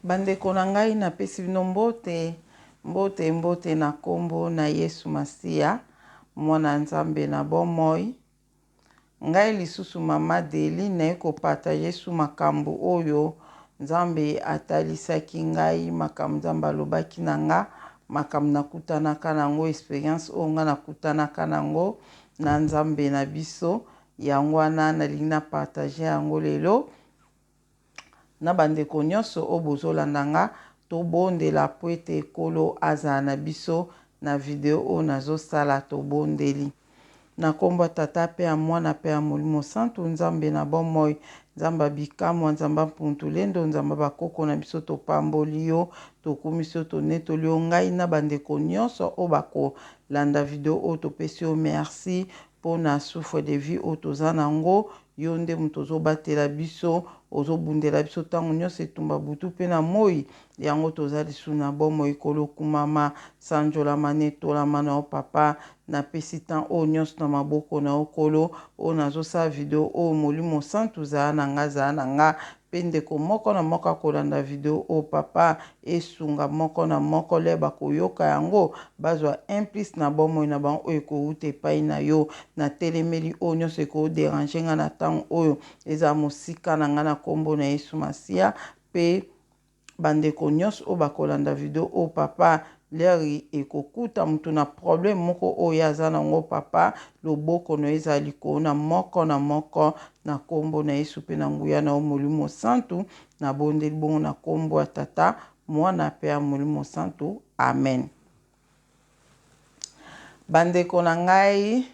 Bandeko na ngai napesi bino mbote, mbote, mbote na nkombo na Yesu Masiya, mwana Nzambe na bomoi. Ngai lisusu mama Deli naye ko partager su makambu oyo Nzambe atalisaki ngai, makambu Nzambe alobaki na nga, makambu nakutanaka na ngo, experience oyo nga nakutanaka na ngo na Nzambe na biso. Yango wana nalingi na partager yango lelo. Na ba ndeko nionso oyo bozolanda nga, tobondela po ete Nkolo azala na biso na video oyo nazosala. Tobondeli. Na kombo ya Tata pe ya Mwana pe ya Molimo Santu, Nzambe na bomoi, Nzambe ya bikamwa, Nzambe ya mpuntulendo, Nzambe ya ba koko na biso, topamboli yo, tokumisi yo, tonetoli yo. Ngai na ba ndeko nionso oyo bakolanda video oyo, topesi yo merci Pona souffle de vie oyo toza na ngo, yo nde moto ozo batela biso, ozo bundela biso tango nionso etumba butu pe na moyi, yango toza lisusu na bomoi Nkolo kumama, sanjolama, netolama na yo papa, na pesi temps oyo nionso na maboko na yo Nkolo, oyo nazo sala video oyo molimo santu zala na nga zala na nga Pe ndeko moko na moko akolanda video oyo papa esunga moko na moko le bakoyoka yango bazwa un plus na bomoi na bango oyo ekowuta epayi na yo. Natelemeli oyo nionso eko deranger nga na tango oyo ezala mosika na nga na kombo na yesu masiya pe Ba ndeko nionso oyo bakolanda video oyo papa l'heure ekokuta mutu na problème moko oyo ye aza na ngo papa loboko nayo ezala likolo na moko na moko na kombo na yesu pe na nguya na yo molimo santu na bondeli bongo na kombo ya tata muana pe ya molimo santu amen. Ba ndeko na ngai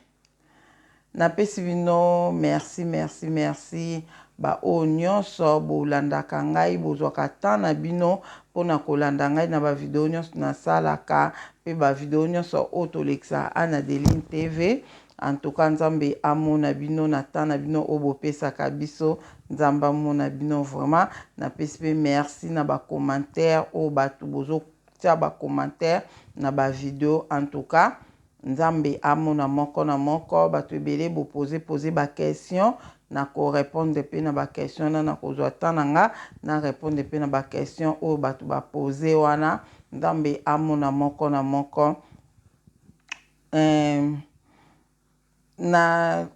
Napesi bino merci merci merci ba oyo nionso bolandaka ngai bozwaka temps na bino pona kolanda ngai na ba video nionso nasalaka pe ba video nionso oyo tolekisaka Anna Adeline TV en tout cas Nzambe amona bino na temps na bino oyo bopesaka biso Nzambe amona bino vraiment napesi pe merci na ba commentaire oyo batu bozotia ba commentaire na ba video en tout cas Nzambe amona moko na moko, batu ebele bo pose pose ba question, nako repondre pe na ba question wana, nakozua temps na nga na repondre pe na ba question oyo batu ba pose wana, Nzambe amona moko na moko. Eeh na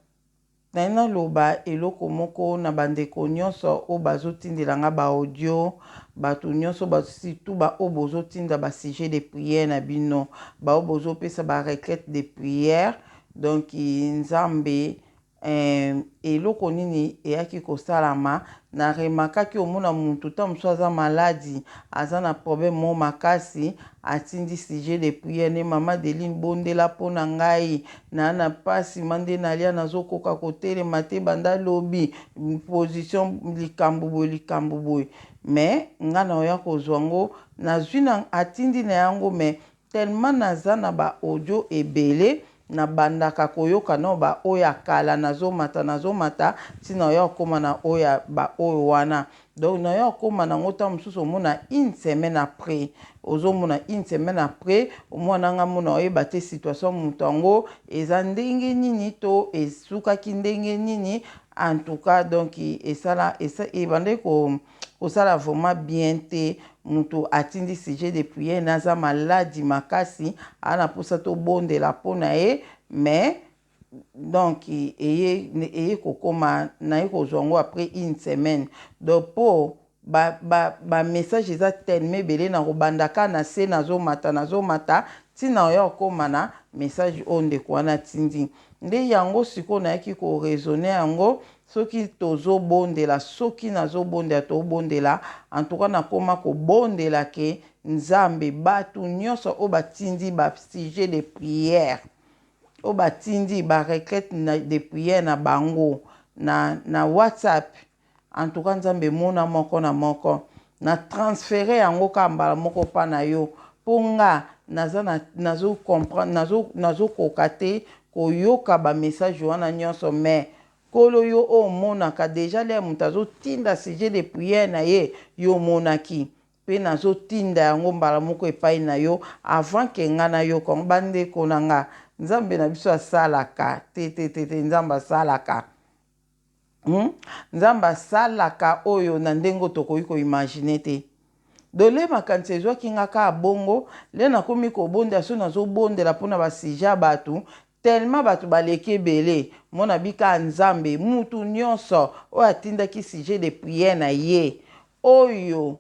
Nalingi naloba eloko moko na ba ndeko nionso oyo bazo tindela nga ba audio, batu nionso ba surtout ba oyo bozo tinda ba sujet de prière na bino, ba oyo bozo pesa ba requete de prière, donc Nzambe eh eloko nini eyaki kosalama, na remarkaki omona mutu tango mosusu aza maladi, aza na problème moko makasi, atindi sujet de prière ne mama Adeline bondela po na ngai, Na na pasi ma nde nalia nazo koka kotelema te banda lobi position likambu boye likambu boye mais nga naoya kozua ngo nazui na atindi na yango mais tellement naza na ba audio ebele na bandaka koyoka nao ba oyo ya kala nazo mata nazo mata ti naoya kokoma na oyo ya ba oyo wana Donc nayo akoma nango tango mosusu omona une semaine après ozomona une semaine après omwana nga mona oyeba te situation moto yango eza ndenge nini to esukaki ndenge nini en tout cas donc esala ebandaki kosala vraiment bien te moto atindi sujet de prière naza maladi makasi ana mposa tobondela mpo na ye mais Donc eye eye kokoma naye kozua ngo après une semaine donc po ba ba ba message eza tellement ebele nako banda kaka na se nazo mata nazo mata ti nakoya kokoma na message oyo ndeko wana atindi nde yango sikoyo nayaki ko raisonner yango soki tozo bondela soki nazo bondela tobondela en tout cas nakoma kobondela ke nzambe batu nionso oyo batindi ba sujet de prière oyo batindi ba requete de prière na bango na, na WhatsApp en tout cas Nzambe mona moko na moko na transfere yango kaka mbala moko pa na yo po nga naza na nazo comprendre nazo nazokoka te koyoka ba message wana nyonso mais Nkolo yo oyo omonaka dejà lere moto azotinda sujet de prière na ye yo omonaki Pe nazo tinda yango mbala moko epayi na yo avant que nga nayoka yango. Ba ndeko na nga, Nzambe na biso asalaka te te te te, Nzambe asalaka. Hum? Nzambe asalaka oyo na ndenge oyo tokoki ko imaginer te. Donc le makanisi ezwaki nga kaka bongo, le nakomi kobondela, soki nazobondela mpona basujet ya bato, tellement bato baleki ebele, mona bika Nzambe, mutu nyonso oyo atindaki sujet de prière na ye, oyo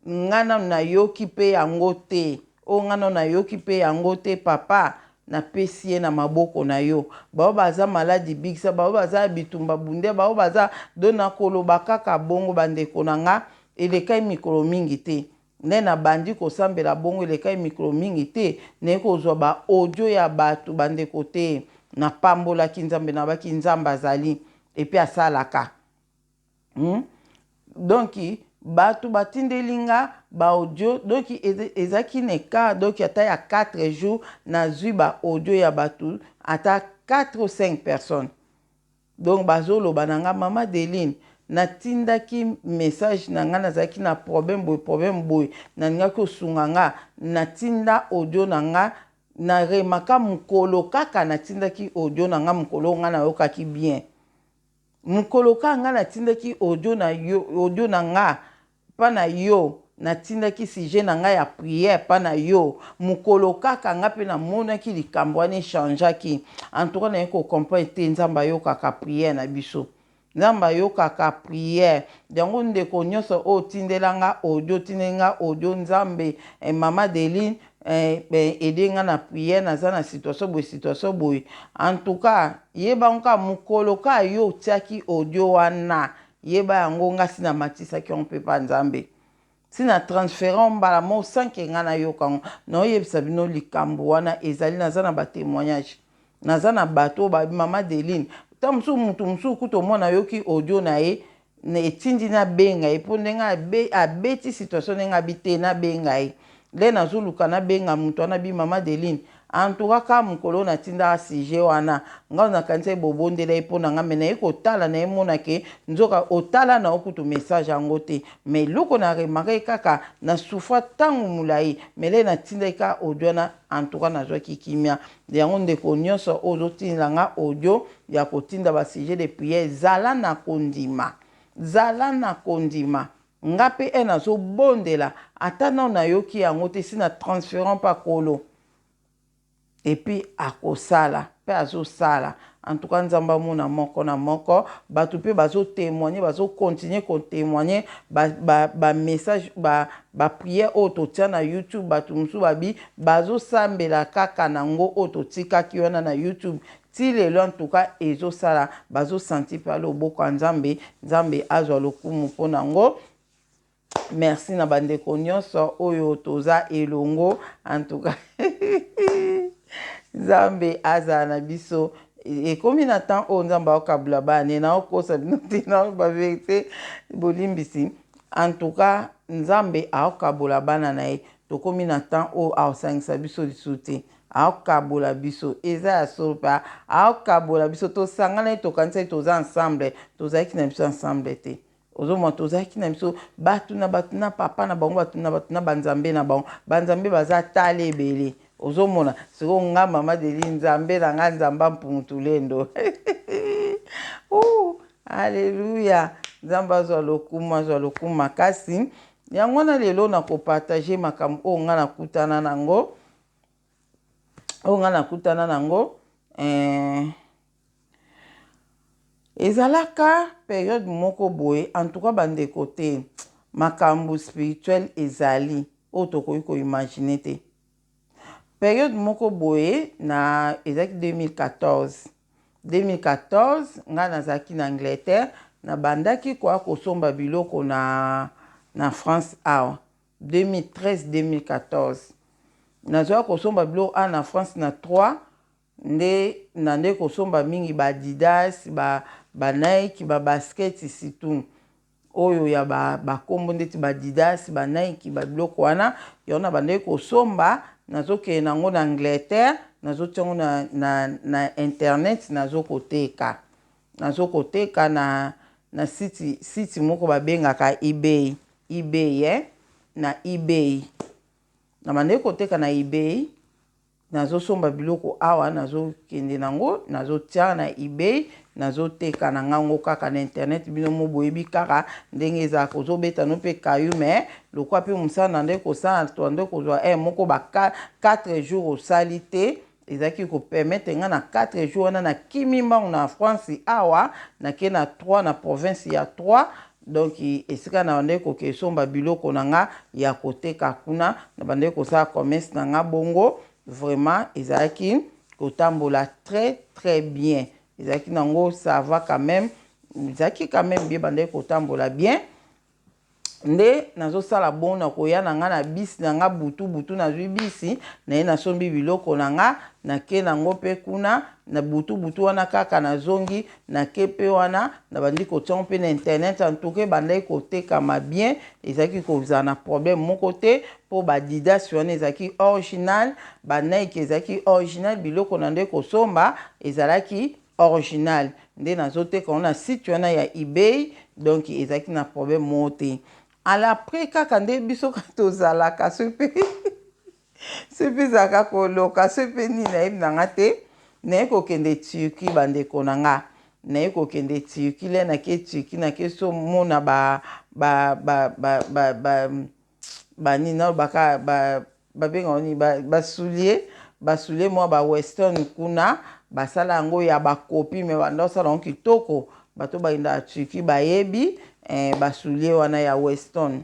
nga nanu nayoki mpe yango te, oyo nga nanu nayoki mpe yango te, papa, napesi ye na maboko na yo. Bao baza maladi, bikisa. Bao baza ya bitumba, bunde. Bao baza do, nakoloba kaka bongo. Bandeko na nga, elekai mikolo mingi te nde nabandi kosambela bongo. Elekai mikolo mingi te, naye kozwa baaudio ya bato. Bandeko te, napambolaki Nzambe, nabaki Nzambe azali et puis asalaka, Donc bato batindeli nga baaudio, donc ezalaki na écart, donc ata ya 4 jours, nazwi baaudio ya bato ata 4 ou 5 personnes. Donc bazoloba na nga: "Mama Deline, natindaki message na nga, nazalaki na problème boye, problème boye, nalingaki osunga nga, natinda audio na nga." Naremaka mokolo kaka natindaki audio na nga, mokolo nga nayokaki bien, mokolo kaka nga natindaki audio na yo, audio na nga mpa na yo, natindaki sujet na ngai ya prière mpa na yo, mokolo kaka nga mpe namonaki likambo wana echangeaki. En tout cas, naye kocomprendre te, Nzambe ayokaka prière na biso, Nzambe ayokaka prière. Yango ndeko nyonso oyo otindelanga audio, otindeli nga audio, Nzambe, mama Deline, aide nga na prière, naza na situation boye, situation boye. En tout cas, yeba ngo, mokolo ka yo otiaki audio wana, yeba yango, nga si namatisaki yango mpe pa Nzambe, si na transférer mbala moko sans que nga nayoka yango. Naoyebisa bino likambo wana ezali, naza na batémoignage, naza na bato oyo babi: "Mama Deline." Ta mosusu, motu mosusu kuta omona ayoki audio na ye, etindi nabenga ye, mpo ndenge abeti situation, ndenge abi te, nabenga ye. Nde nazoluka nabenga moto wana, bi: "Mama Deline, en tout cas, ka mokolo natindaka sujet wana, ngai nakanisa ye bobondela ye mpo na nga, mais naye kotala, nayemona ke nzoka otala na okutu message yango te. Mais eloko na remarquer kaka, na souffra ntango molai, mais le natindaki kaka audio wana, en tout cas nazwaki kimia." Yango ndeko nyonso oyo ozotindela nga audio ya kotinda basujet de prière, zala na kondima, zala na kondima. Nga mpe e nazobondela, ata nano nayoki yango te, si na transférer mpa Kolo, et puis akosala mpe azosala. En tout cas, Nzambe amona moko na moko. Bato mpe bazotémoigne, bazocontinue kotémoigne bamessage, baprière oyo totia na YouTube. Bato mosusu babi bazosambela kaka nango oyo totikaki wana na YouTube ti lelo. En tout cas, ezosala, bazosentir mpe loboko ya Nzambe. Nzambe azwa lokumu mpo nango. Merci na bandeko nyonso oyo toza elongo. En tout cas, Nzambe azala na biso. Ekomi na temps oyo Nzambe aokabula bane, naokosa bino te, na bavérité, bolimbisi. En tout cas, Nzambe aokabola bana na ye. Tokomi na temps oyo aosangisa biso lisusu te, aokabola biso. Eza ya solo, mpe aokabola biso. Tosangana ye, tokanisa ye toza ensemble, tozalaki na biso ensemble te. Ozomona, tozalaki na biso bato na bato na papa na bango, bato na bato na banzambe na bango, banzambe baza tala ebele. Ozomona sikoyo, nga mama Deli, Nzambe na nga Nzambe Ampungutulendo. Alleluya! Nzambe azwa lokumu, azwa lokumu makasi. Yango wana lelo nakopartage makambo oyo nga nakutana nango, oyo nga nakutana nango. Ezalaka période moko boye. En tout cas, bandeko te, makambo spirituel ezali oyo tokoki koimagine te. Période moko boye na ezalaki 2014. 2014, ngai nazalaki na Angleterre, nabandaki koya kosomba biloko na France awa. 2013, 2014, nazwaki kosomba biloko awa na France na 3 nde na nde kosomba mingi baadidas, baNike, ba babasket, surtout oyo ya bakombo ndeti baadidas, baNike, babiloko wana. Yango na bandaki kosomba, nazokende nango na Angleterre, nazotia yango na internet, nazokoteka na site moko babengaka eBay, eBay, eh? Na eBay, na bandaki koteka na eBay. Nazosomba biloko awa, nazokende nango, nazotia na eBay, nazoteka na ngango kaka na internet. Bino mo boyebi kaka ndenge ezalaka, ozobeta no mpe kayu me lokwa mpe mosala na nde kosala to nde kozwa moko ba 4 jours osali te. Ezalaki kopermettre nga na 4 jours wana nakimi mbangu na France awa, nake na 3, na province ya 3. Donc esika na bandaki koke esomba biloko na nga ya koteka kuna, na bandaki kosala commerce na nga bongo. Vraiment ezalaki kotambola très très bien, ezalaki nango ça va quand même, ezalaki quand même bien, bandaki kotambola bien. Nde nazosala bon na koya na nga na bisi na nga butu butu, nazwi bisi naye, nasombi biloko na nga, nake nango mpe kuna na butu butu wana kaka. Nazongi, nake mpe wana, nabandi kotiango mpe na internet. En tout cas ebandaki kotekama bien, ezalaki kozala na problème moko te, mpo ba Adidas wana ezalaki original, ba Nike ezalaki original, biloko na nde kosomba ezalaki original. Nde nazoteka ngo na site wana ya eBay, donc ezalaki na problème moko te. Alaprès kaka nde biso tozalaka, so mpe so mpe ezalaka koloka, so mpe nini, nayebi na nga te. Naye kokende Turquie, bandeko na nga, naye kokende Turquie. Le nake Turquie, nake so mona ba ba ba ba ba ba banini, nalobaka babengaka nini, ba soulier mwa ba Western kuna, basala yango ya ba copie, me banda osala yango kitoko. Bato bakendaka Turquie bayebi ba soulier wana ya Western,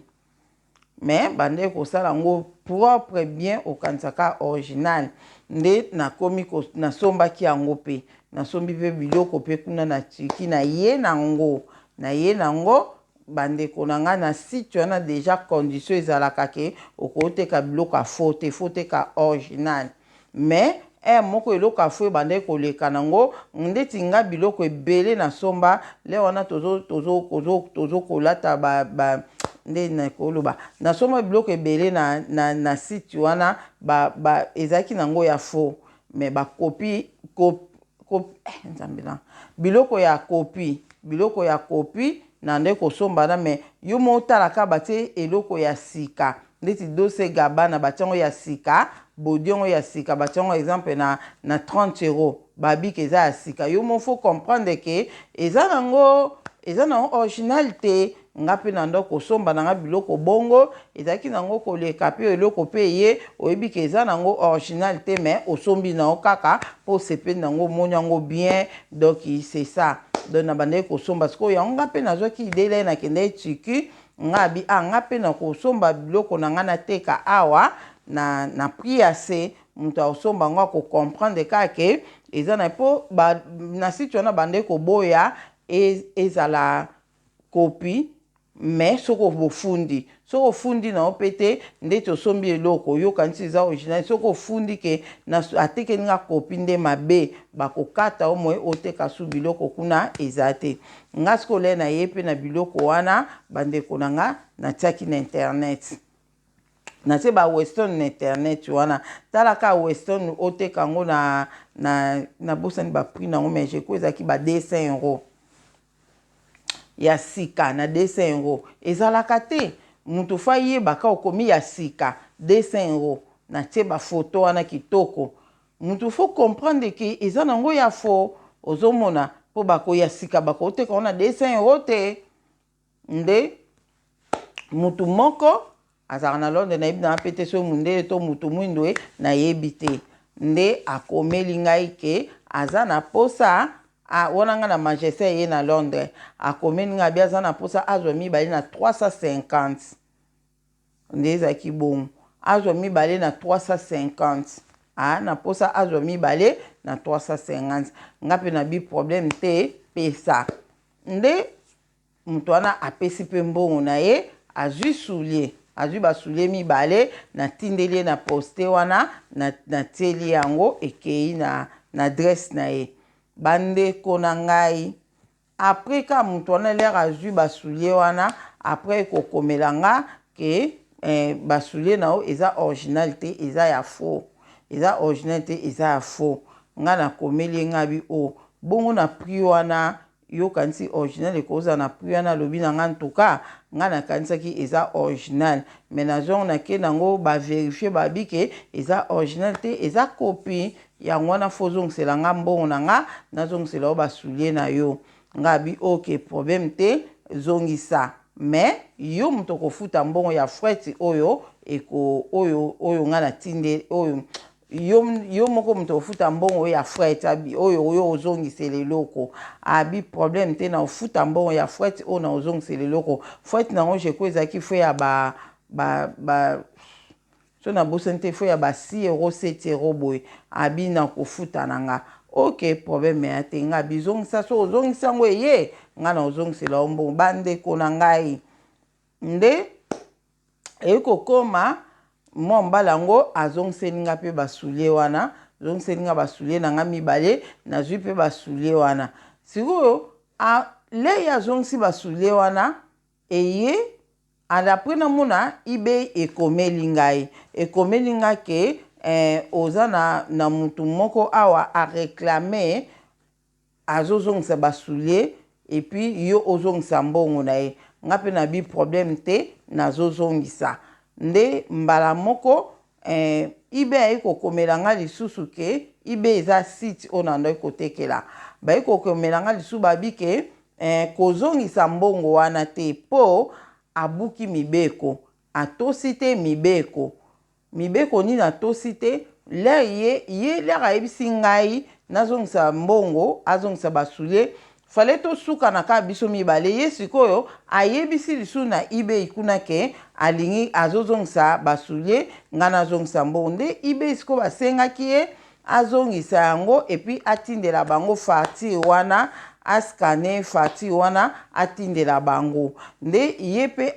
me bande kosala yango propre bien, okanisaka original. Nde nakomi nasombaki yango mpe nasombi mpe biloko mpe kuna na Turquie, na ye nango, na ye nango. Bandeko na ngai, na site wana déjà condition ezalaka ke okoteka biloko ya faux te, faut teka original. Mais heure moko eloko ya faux ebandaki koleka nango. Ndeti nga biloko ebele nasomba le wana, tozokolata ba nde nakoloba, nasomba biloko ebele na site wana, ba ezalaki nango ya faux, mais ba copie nzambe na biloko ya copie, biloko ya copie na nde kosomba na. Me yo mo otalaka, batie eloko ya sika ndeti Dolce Gabbana, batie yango ya sika, bodi yango ya sika, batie yango exemple na 30 euro, babiki eza ya sika. Yo mo faut comprendre ke eza nango original te. Nga mpe na ndo kosomba na nga biloko bongo, ezalaki nango koleka mpe eloko mpe ye oyebi ke eza nango original te, mais osombi nango kaka mpo osepeli nango, omoni yango bien. Donc c'est ça. Donc na bandaki kosomba. Sikoyo yango nga mpe nazwaki idée le nakendaki Turquie, nga abi ah, nga mpe na kosomba biloko na nga, nateka awa na prix ya se. Moto akosomba yango akocomprendre kaka ke eza na mpo na site wana bandeki koboya ezala copie. Mais soki ofundi, soki ofundi na yo mpe te, ndeti osombi eloko, oyokanisi eza original, soki ofundi ke atekeli nga copie, nde mabe bakokata yo moye oteka su biloko kuna eza te. Nga sikoyo le na ye mpe na biloko wana, bandeko na nga, natiaki na internet, natie ba Western na internet wana. Talaka Western, oteka yango na nabosani ba prix nango, mais je crois ezalaki ba 200 euro ya sika. Na 200 euro ezalaka te, moto faut ayebaka okomi ya sika 200 euro. Natie ba photo wana kitoko, moto faut comprendre ke eza nango ya faux. Ozomona mpo bakoya sika, bakoteka ngo na 200 euro te. Nde mutu moko azalaka na Londres, nayebi na mpe te soki mundele to mutu mwindo, ye nayebi te. Nde akomeli ngai ke aza na posa wana ngai na Manchester, ye na Londres. Akomeli ngai abi aza na posa azwa mibale na 350. Nde ezalaki bongo, azwa mibale na 350, na posa azwa mibale na 350. Nga mpe nabi problème te, pesa. Nde moto wana apesi mpe mbongo na ye, azwi soulier, azwi ba soulier mibale. Natindeli ye na poste wana, natieli yango, ekei na adresse na ye. Bandeko na ngai, après ka moto wana lere azwi ba soulier wana, après ekokomela nga ke ba soulier na yo eza original te, eza ya faux, eza original te, eza ya faux. Nga nakomeli ye, nga bi o bongo na prix wana. Yo okanisi original ekozala na prix wana? Alobi na nga, ntuka nga nakanisaki eza original, mais nazwi yango, nake nango, baverifie, babi ke eza original te, eza copie. Yango wana faut ozongisela nga mbongo na nga, nazongisela yo basoulier na yo. Nga abi ok, problème te, zongisa, mais yo moto okofuta mbongo ya fret oyo eko oyo nga natinde oyo. Yo moko moto ofuta mbongo ya fret abi oyo yo ozongisela eloko. Abi problème te, na ofuta mbongo ya fret oyo na ozongisela eloko. Fret nango, je crois, ezalaki frais ya ba so nabosani te, frais ya ba 6 euro, 7 euro boye. Abi na kofuta na nga, ok, problème ya te. Nga bizongisa, so ozongisa yango eye, nga na ozongisela yo mbongo. Bandeko na ngai, nde eye kokóma mwa mobali yango azongiseli nga mpe basoulier wana, azongiseli nga basoulier na nga mibale. Nazwi mpe basoulier wana. Sikoyo lei azongisi basoulier wana eye, après namona eBay ekomeli ngai, ekomeli nga ke oza na mutu moko awa aréclame, azozongisa basoulier et puis yo ozongisa mbongo na ye. Nga mpe nabi problème te, nazozongisa. Nde mbala moko eBay ayi kokomela nga lisusu ke eBay eza site oyo nandaki kotekela. Bayi kokomela nga lisusu, babi ke kozongisa mbongo wana te mpo abuki mibeko, atosi te mibeko. Mibeko nini atosi te? L'heure ye l'heure ayebisi ngai nazongisa mbongo, azongisa basoulier, fallait tosukana kaka biso mibale. Ye sikoyo ayebisi lisusu na eBay kuna ke alingi azozongisa basoulier, ngai nazongisa mbongo. Nde eBay sikoyo basengaki ye azongisa yango et puis atindela bango facture wana, ascanner facture wana, atindela bango. Nde ye mpe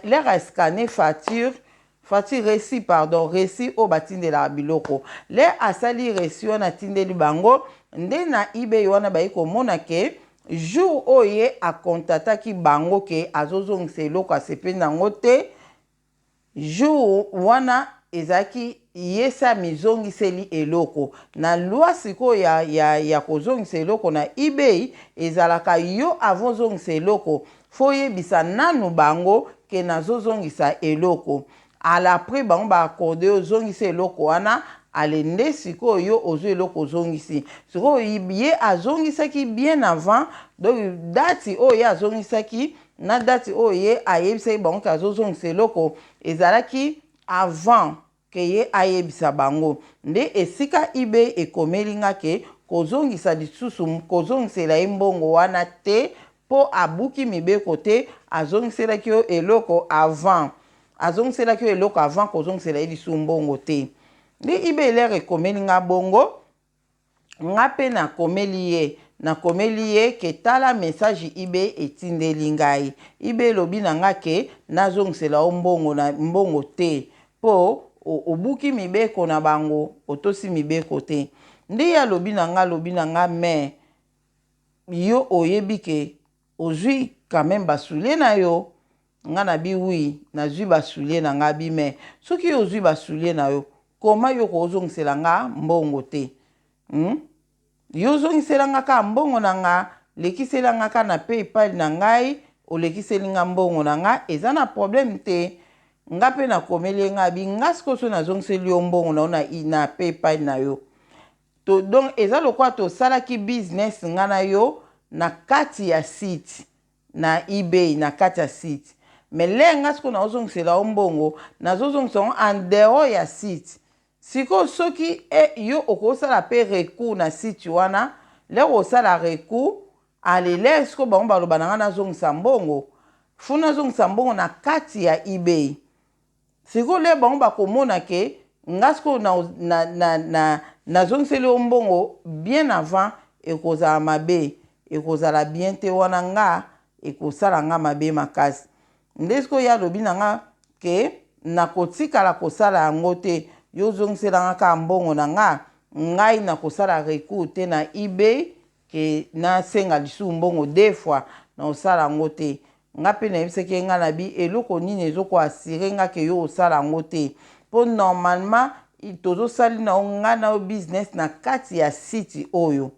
l'heure ascanner facture, reçu, pardon, reçu oyo batindelaka biloko, l'heure asali reçu wana, atindeli bango. Nde na eBay wana bayi komona ke jour oyo ye akontataki bango ke azozongisa eloko, asepeli nango te, jour wana ezalaki ye sa mizongiseli eloko. Na loi sikoyo ya kozongisa eloko na eBay, ezalaka yo avant ozongisa eloko, faut oyebisa nanu bango ke nazozongisa eloko. Après bango baaccorder, ozongisa eloko wana. Ale nde sikoyo yo ozwi eloko, ozongisi. Sikoyo ye azongisaki bien avant. Donc date oyo ye azongisaki na date oyo ye ayebisaki bango ke azozongisa eloko ezalaki avant ke ye ayebisa bango. Nde esika eBay ekomeli nga ke kozongisa lisusu, kozongisela ye mbongo wana te mpo abuki mibeko te, azongiselaki yo eloko avant, azongiselaki yo eloko avant, kozongisela ye lisusu mbongo te. Nde eBay l'heure ekomeli nga bongo, nga mpe nakomeli ye, nakomeli ye ke tala message eBay etindeli ngai. eBay elobi na nga ke nazongisela yo mbongo na mbongo te mpo obuki mibeko na bango, otosi mibeko te. Nde ye alobi na nga, alobi na nga, mais yo oyebi ke ozwi quand même basoulier na yo. Nga nabi oui, nazwi basoulier na nga. Bi mais soki yo ozwi basoulier na yo, koma yo kozongisela nga mbongo te, Yo ozongisela nga kaka mbongo na nga, lekisela nga kaka na PayPal na ngai, olekiseli nga mbongo na nga, eza na problème te. Nga mpe nakomeli ye, nga bi nga sikoyo so nazongiseli yo mbongo na yo na PayPal na yo to, donc eza lokola tosalaki business nga na yo na kati ya site na eBay, na kati ya site. Mais l'heure nga sikoyo nazozongisela yo mbongo, nazozongisa yango en dehors ya site. Sikoyo soki yo okosala mpe recours na site wana, l'heure osala recours, ale l'heure sikoyo bango baloba na nga nazongisa mbongo, faut nazongisa mbongo na kati ya eBay. Sikoyo l'heure bango bakomona ke nga sikoyo nazongiseli yo mbongo bien avant, ekozala mabe, ekozala bien te wana, nga ekosala nga mabe makasi. Nde sikoyo ye alobi na nga ke nakotikala kosala yango te, yo ozongiselanga kaka mbongo na nga, ngai nakosala recours te na eBay ke nasenga lisusu mbongo deux fois, na osala yango te. Nga mpe nayebisaki ye, nga na bi eloko nini ezokoassurer nga ke yo osala yango te? Mpo normalement tozosali na yo, nga na yo business na kati ya site oyo,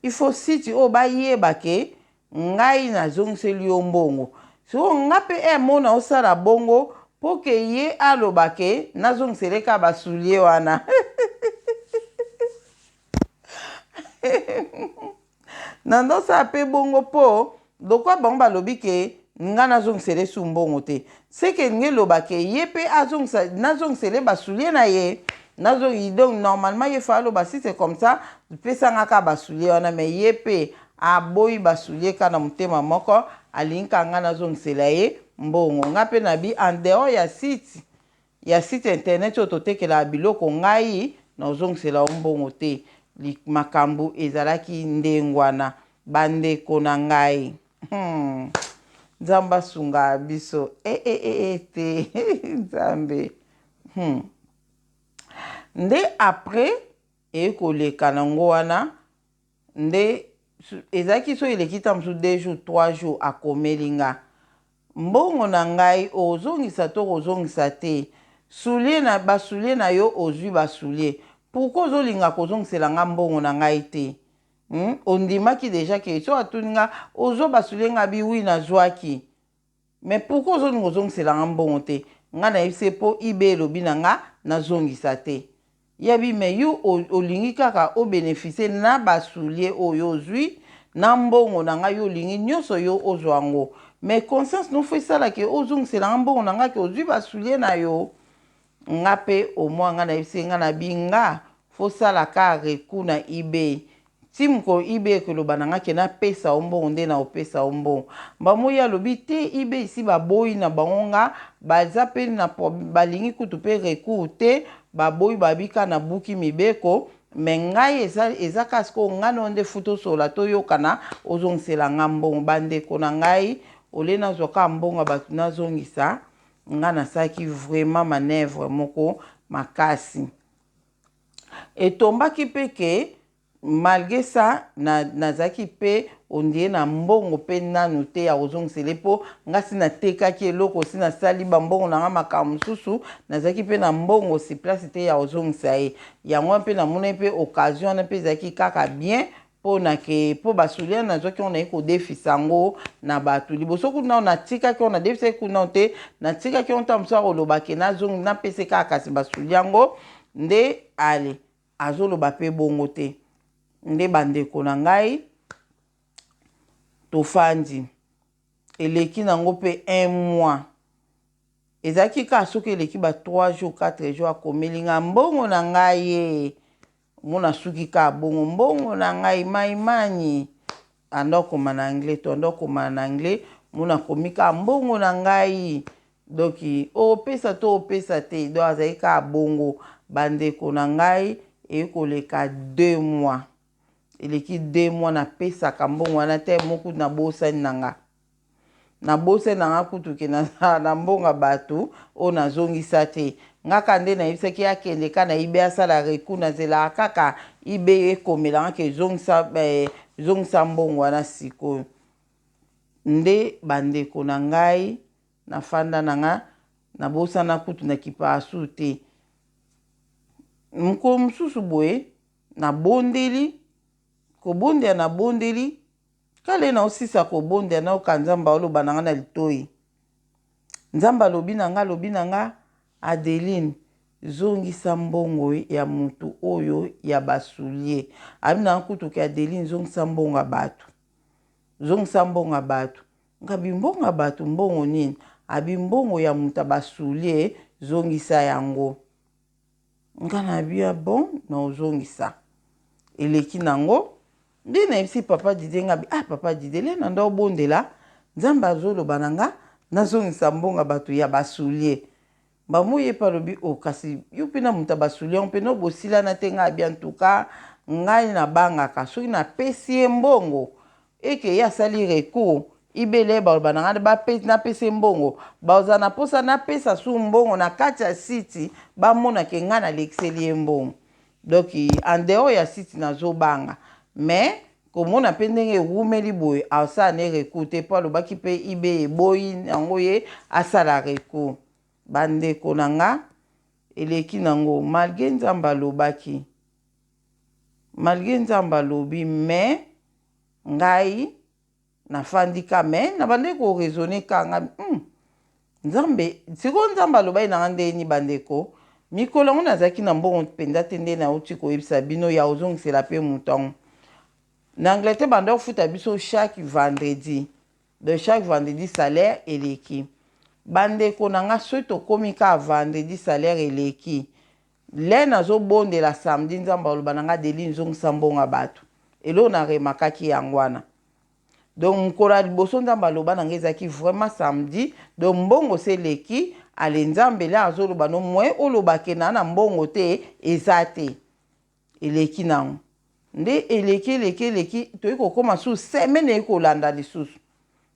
il faut site oyo bayeba ke Ngai nazongiseli yo mbongo. Sikoyo nga pe eh mona osala bongo po ke ye aloba ke nazongisela ye kaka ba souliers wana. Nando osala pe bongo po lokola bango balobi ke nga nazongisela ye su mbongo te. Ce que elingi eloba ke ye pe azongisa nazongisela ye ba souliers na ye. Nazo donc normalement ye faut aloba si c'est comme ça pesa nga kaka ba souliers wana mais ye pe aboyi ba souliers kaka na motema moko alingi kaka nga nazongisela ye mbongo. Nga pe nabi en dehors ya site ya site internet oyo totekelaka biloko ngai naozongisela yo mbongo te. Makambu ezalaki ndengwana ba ndeko na ngai. Hum nzambe asunga biso eh eh eh eh te nzambe hum nde après eye koleka na ngo wana nde ezalaki soki eleki ta mosusu 2 jours 3 jours akomeli nga mbongo na ngai ozongisa to kozongisa te soulier na ba soulier na yo ozui ba soulier pourquoi ozolinga kozongisela nga mbongo na ngai te Hum ondimaki dejà ke soki atuni nga ozo basule nga abi oui nazuaki mais pourquoi ozolinga ozongisela nga mbongo te nga nayebisi ye po IB elobi na nga nazongisa te ye abi mais yo olingi kaka o beneficie na ba soulier oyo ozui na mbongo na nga yo olingi nionso yo ozua ngo mais conscience no faut esala ke ozongisela nga mbongo na nga ke ozui ba soulier na yo Nga pe au moins nga nayebisi ye nga na bi nga faut sala ka recours na ebay ti mokolo ebay ekoloba na nga ke napesa yo mbongo nde nako pesa yo mbongo mbamo ye alobi te ebay esi baboyi na bango nga baza pe na balingi kutu pe recours te baboyi babi ka nabuki mibeko mais ngai eza eza ka sikoyo nga nayo nde faut tosolola toyokana ozongisela nga mbongo ba ndeko na ngai au lieu nazwa kaka mbongo ya batu nazongisa Nga nasalaki vraiment manoeuvre moko makasi. Etombaki pe que malgre ça na nazalaki pe on dirait na mbongo pe nanu te ya kozongisela ye po nga si natekaki eloko si nasali ba mbongo na nga makambo mosusu nazalaki pe na mbongo sur place te ya kozongisa ye. Yango wana pe namonaki pe occasion wana pe ezalaki kaka bien Po na ke po ba souliers wana nazwaki yango naye kodefisa yango na batu liboso kutu nao natikaki yango nadefisaki kutu nao te natikaki yango ntango mosusu akoloba ke nazongi napesa ye kaka kasi ba souliers yango nde ale azoloba pe bongo te nde bandeko na ngai tofandi eleki nango pe un mois ezalaki kaka soki eleki ba 3 jours 4 jours akomeli ngai mbongo na ngai ye Mona suki ka bongo mbongo na ngai my money anda okoma na anglais to anda okoma na anglais mona komi ka mbongo na ngai donc opesa to opesa te donc azali ka bongo bandeko na ngai eye koleka deux mois eleki deux mois napesaka mbongo wana te moko nabosani na nga Nabosani na nga kutu ke nazala na mbongo ya batu oyo nazongisa te. Nga kaka nde nayebisaki ye akende kaka na eBay asala recours, nazelaka kaka eBay ekomela nga ke zongisa zongisa mbongo wana sikoyo. Nde ba ndeko na ngai nafanda na nga nabosana kutu na kipaka su te. Mokolo mosusu boye nabondeli, kobondela nabondeli Kale naosisa kobondela nayoka Nzambe aoloba na nga na litoyi. Nzambe alobi na nga alobi na nga Adeline zongisa mbongo ya mutu oyo ya ba souliers. Alobi na nga kutu ke Adeline zongisa mbongo ya batu. Zongisa mbongo ya batu. Nga bi mbongo ya batu mbongo nini? Abi mbongo ya mutu ya ba souliers zongisa yango. Nga na bi ah bon naozongisa. Eleki nango Nde nayebisi papa Didier nga bi ah papa Didier lelo na nda obondela nzambe azoloba na nga nazongisa mbongo ya bato ya ba soulier mbamo ye pe alobi oh kasi yo pe na moto ya ba soulier yango pe no bosilana te nga abi en tout cas ngai nabangaka soki napesi ye mbongo eke ye asali recours ibele baloba na ngai napesa ye mbongo bazala na mposa napesa su mbongo na kati ya siti bamona ke ngai nalekiseli ye mbongo Donc en dehors ya site nazo banga mais komona pe ndenge ewumeli boye asala ne recours te po alobaki pe eBay eboyi yango ye asala recours. Ba ndeko na nga eleki nango malgre Nzambe alobaki malgre Nzambe alobi mais ngai. Nafandi ka mais nabandaki ko raisonner ka nga hum Nzambe sikoyo Nzambe alobaki na nga ndenge nini bandeko mikolo yango nazalaki na mbongo mpenza te nde nauti koyebisa bino ya ozongisela mpe moto yango na Angleterre banda kofuta biso chaque vendredi donc chaque vendredi salaire eleki bandeko na nga soki tokomi kaka vendredi salaire eleki le nazobondela samedi Nzambe aloba na nga Adeline zongisa mbongo ya bato eloko na remakaki yango wana. Donc mokolo ya liboso Nzambe aloba na nga ezalaki vraiment samedi, donc mbongo se eleki, ale Nzambe le azoloba no moyen oloba ke na na mbongo te eza te. Eleki nango. Nde eleki eleki eleki toyi kokoma su semaine eyi kolanda lisusu.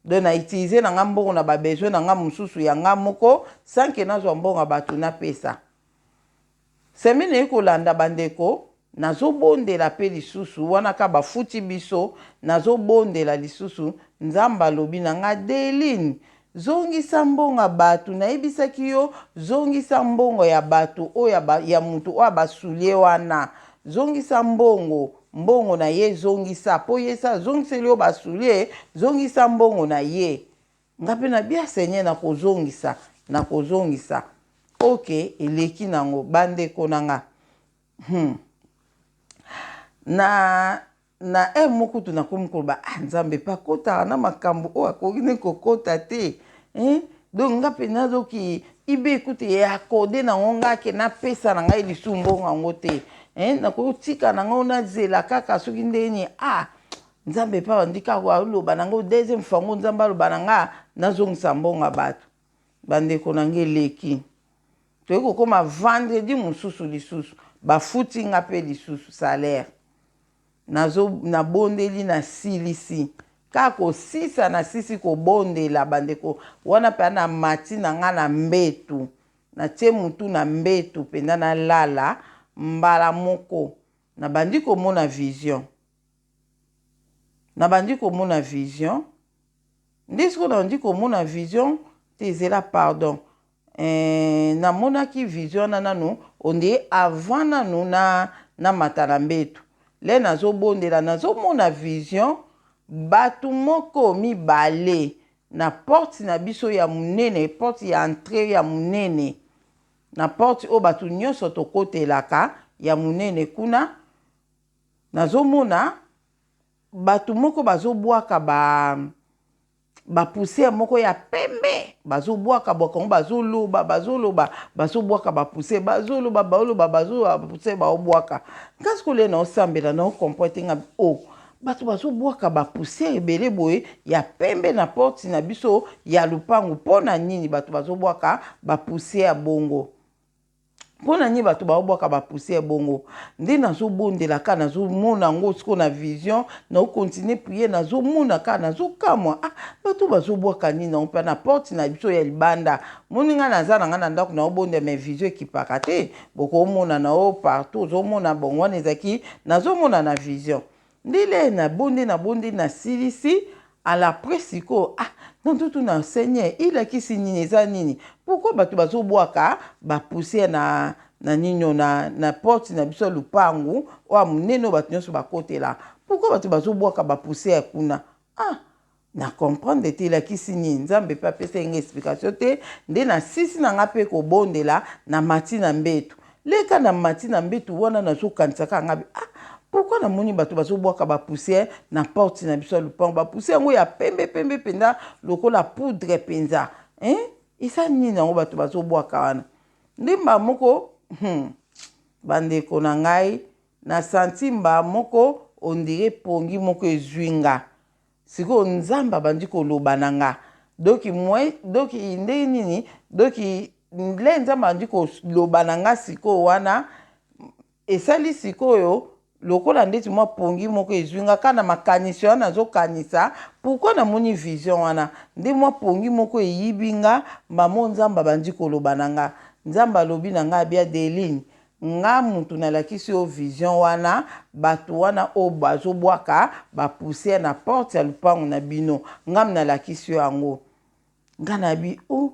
Donc na utiliser na nga mbongo na ba besoin na nga mosusu ya nga moko sans que nazwa mbongo ya bato napesa. Semaine eye kolanda bandeko nazo bondela pe lisusu wana ka bafuti biso nazo bondela lisusu nzambe alobi na nga Adeline zongisa mbongo ya batu nayebisaki yo zongisa mbongo ya batu oyo ya mutu oyo ya ba soulier wana zongisa mbongo mbongo na ye zongisa po ye esi azongiseli yo ba soulier zongisa mbongo na ye Nga pe na bia seigneur nakozongisa nakozongisa ok eleki nango ba ndeko na nga hum na na heure moko kutu nakomi koloba ah nzambe pe akotaka na makambo oyo akoki ne kokota te hein donc nga pena doki ibe kutu e accorde nango nga ke napesa na ngai lisusu mbongo yango te hein nakotika na ngai nazela kaka soki ndenge nini ah Nzambe pe abandi kaka aloba na nga deuxième fois ngo Nzambe aloba na nga nazongisa mbongo ya bato. Bandeko na nga eleki. Toyei kokoma vendredi mosusu lisusu bafuti nga pe lisusu salaire. Nazo nabondeli nasilisi kaka kosisa nasisi kobondela bandeko wana pe na mati na nga na mbetu natie mutu na mbetu penza nalala mbala moko nabandi komona vision. Nabandi komona vision nde sikoyo nabandi komona vision te zela pardon eh, namonaki vision wana nanu onde avant nanu na namata na mbetu le nazobondela nazomona vision bato moko mibale na porte na biso ya monene porte ya entrée ya monene na porte oyo bato nyonso tokotelaka ya monene kuna Nazomona batu moko bazobwaka ba ba poussière moko ya pembe bazobwaka bwaka yango bazoloba bazoloba bazobwaka ba poussière bazoloba baoloba bazoloba ba poussière baobwaka nga sikoyo lelo naosambela nao comprendre te nga o oh, bato bazobwaka ba poussière ebele boye ya pembe na porte na biso ya lopango mpo na nini bato bazobwaka ba poussière bongo Mpo na nini bato baobwaka ba poussière bongo? Nde nazobondela kaka, nazomona yango sikoyo na vision, nao continuer prière, nazomona kaka, nazokamwa, ah bato bazobwaka nini yango mpe na porte na biso ya libanda. Moni ngai naza na ngai na ndako naobondela mais vision ekipaka te, bokomona na yo partout ozomona bongo wana ezalaki nazomona na vision. Nde le nabondi nabondi nasilisi à l'après sikoyo ah nazotuna seigneur ilakisi nini eza nini pourquoi bato bazobwaka ba poussière na na nini na, na porte na biso ya lupangu oyo ya monene oyo bato nyonso bakotela pourquoi bato bazobwaka ba poussière kuna ah na comprendre te elakisi nini nzambe mpe apesaki nga explication te nde nasisi na nga mpe kobondela na mati na mbetu leka na mati na mbetu wana nazokanisa kaka nga ah pourquoi namoni bato bazobwaka ba poussière na porte na biso ya lupango ba poussière yango ya pembe pembe mpenza lokola poudre mpenza hein eza nini yango bato bazobwaka wana nde mbala moko bandeko na ngai na santi mbala moko ondire pongi moko ezwi nga Sikoyo nzambe abandi koloba na nga donc moi donc ndenge nini donc le nzambe abandi koloba na nga sikoyo wana esali sikoyo lokola ndeti mwa pongi moko ezwi nga kaka na makanisi wana nazokanisa pourquoi namoni vision wana nde mwa pongi moko eyibi nga mbamo nzambe abandi koloba na nga nzambe alobi na nga abi adeline Nga mutu nalakisi yo vision wana batu wana oyo bazo bwaka ba poussière na porte ya lupangu na bino nga nalakisi yo yango nga nabi oh.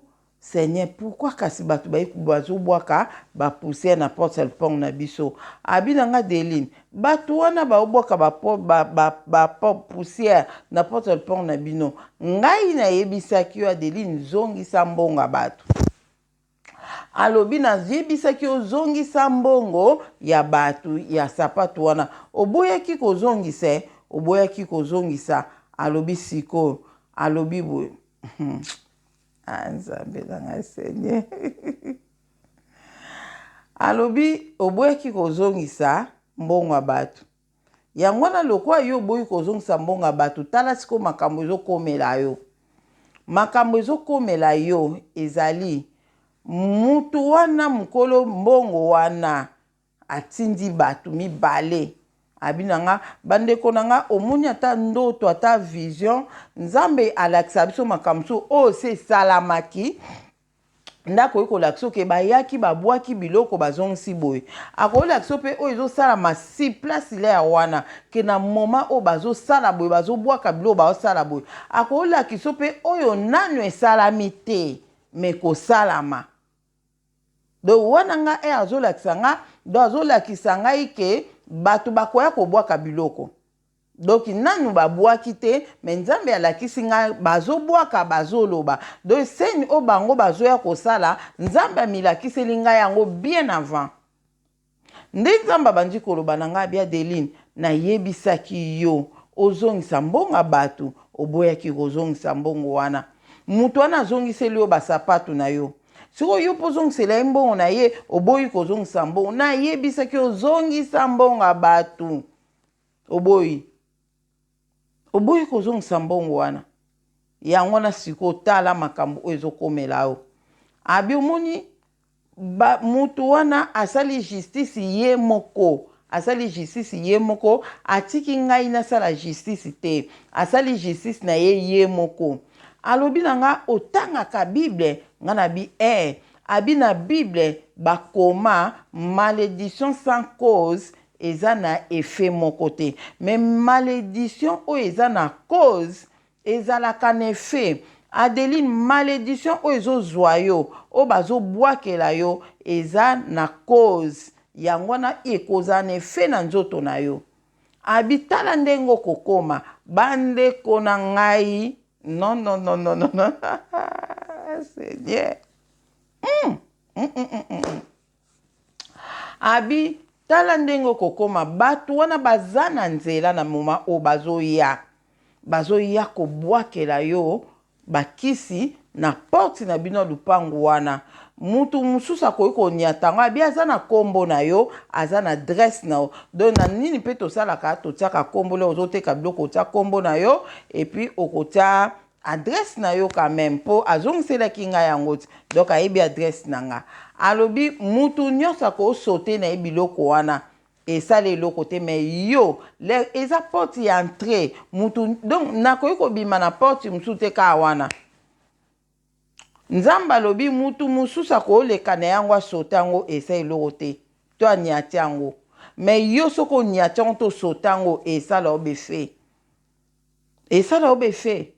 Seigneur, pourquoi kasi bato baye bazobwaka ba poussière na porte ya lupango na biso? Abi na nga Deline, bato wana baobwaka ba, ba, ba, ba poussière na porte ya lupango na bino, ngai nayebisaki yo Adeline, zongisa mbongo ya bato. Alobi nayebisaki yo zongisa mbongo ya bato ya sapatu wana, oboyaki kozongisa, oboyaki kozongisa. Alobi sikoyo, alobi boye Ah, Nzambe na ngai Seigneur. Alobi oboyaki kozongisa mbongo ya bato. Yango wana lokola yo oboyi kozongisa mbongo ya bato, tala sikoyo makambo ezokomela yo. Makambo ezokomela yo ezali mutu wana mokolo mbongo wana Atindi batu mibale abi na nga bandeko na nga omoni ata ndoto ata vision nzambe alakisa biso makambo mosusu oyo se esalamaki nde akoki kolakisa oke bayaki babwaki biloko bazongisi boye akolakisa mpe oyo ezosalama si place lere wana ke na moma oyo bazosala boye bazobwaka biloko bazosala boye akolakisa mpe oyo nanu esalami te me kosalama. Donc wana nga eh azolakisa nga donc azolakisa ngai ke bato bakoya kobwaka biloko donc nanu babwaki te mais nzambe alakisi ngai bazobwaka bazoloba donc scène oyo bango bazoya kosala nzambe amilakiseli ngai yango bien avant. Nde Nzambe abandi koloba na ngai, abi, Adeline, nayebisaki yo ozongisa mbongo ya batu, oboyaki kozongisa mbongo wana. Mutu wana azongiseli yo ba sapatu na yo. Sikoyo yo mpo ozongisela ye mbongo na ye, oboyi kozongisa mbongo. Nayebisaki yo zongisa mbongo ya batu, oboyi. Oboyi kozongisa mbongo wana. Yango wana sikoyo tala makambo oyo ezokomela yo. Abi, omoni Ba mutu wana asali justice ye moko asali justice ye moko atiki ngai nasala justice te asali justice na ye ye moko alobi na nga otangaka bible nga na bi eh abi na bible bakoma malediction sans cause eza na effet moko te mais malediction oyo eza na cause Ezalaka na effet. Adeline malediction oyo ezo zua yo oyo bazo buakela yo eza na cause yango wana ekozala na effet na nzoto na yo. Abi tala ndenge okokoma ba ndeko na ngai non non non non non Seigneur hum hum hum hum. Abi tala ndenge okokoma batu wana baza na nzela na moment oyo bazoya bazoya kobwakela yo bakisi na porte na bino ya lupangu wana mutu mususu akoki koniata yango abi aza na kombo na yo aza na adresse na yo donc na nini pe tosalaka totiaka kombo leo ozoteka biloko otia kombo na yo epuis okotia Adresse na yo quand meme po azongiselaki nga yango ti donc ayebi adresse na nga. Alobi mutu nionso ako sauter na ye biloko wana esali eloko te mais yo le eza porte ya entree mutu donc nakoki kobima na porte mosusu te kaka wana. Nzambe alobi mutu mosusu akoleka na yango a sauter yango esali eloko te to aniati yango mais yo soki oniati yango to sauter yango esala yo befe. Esala yo befe.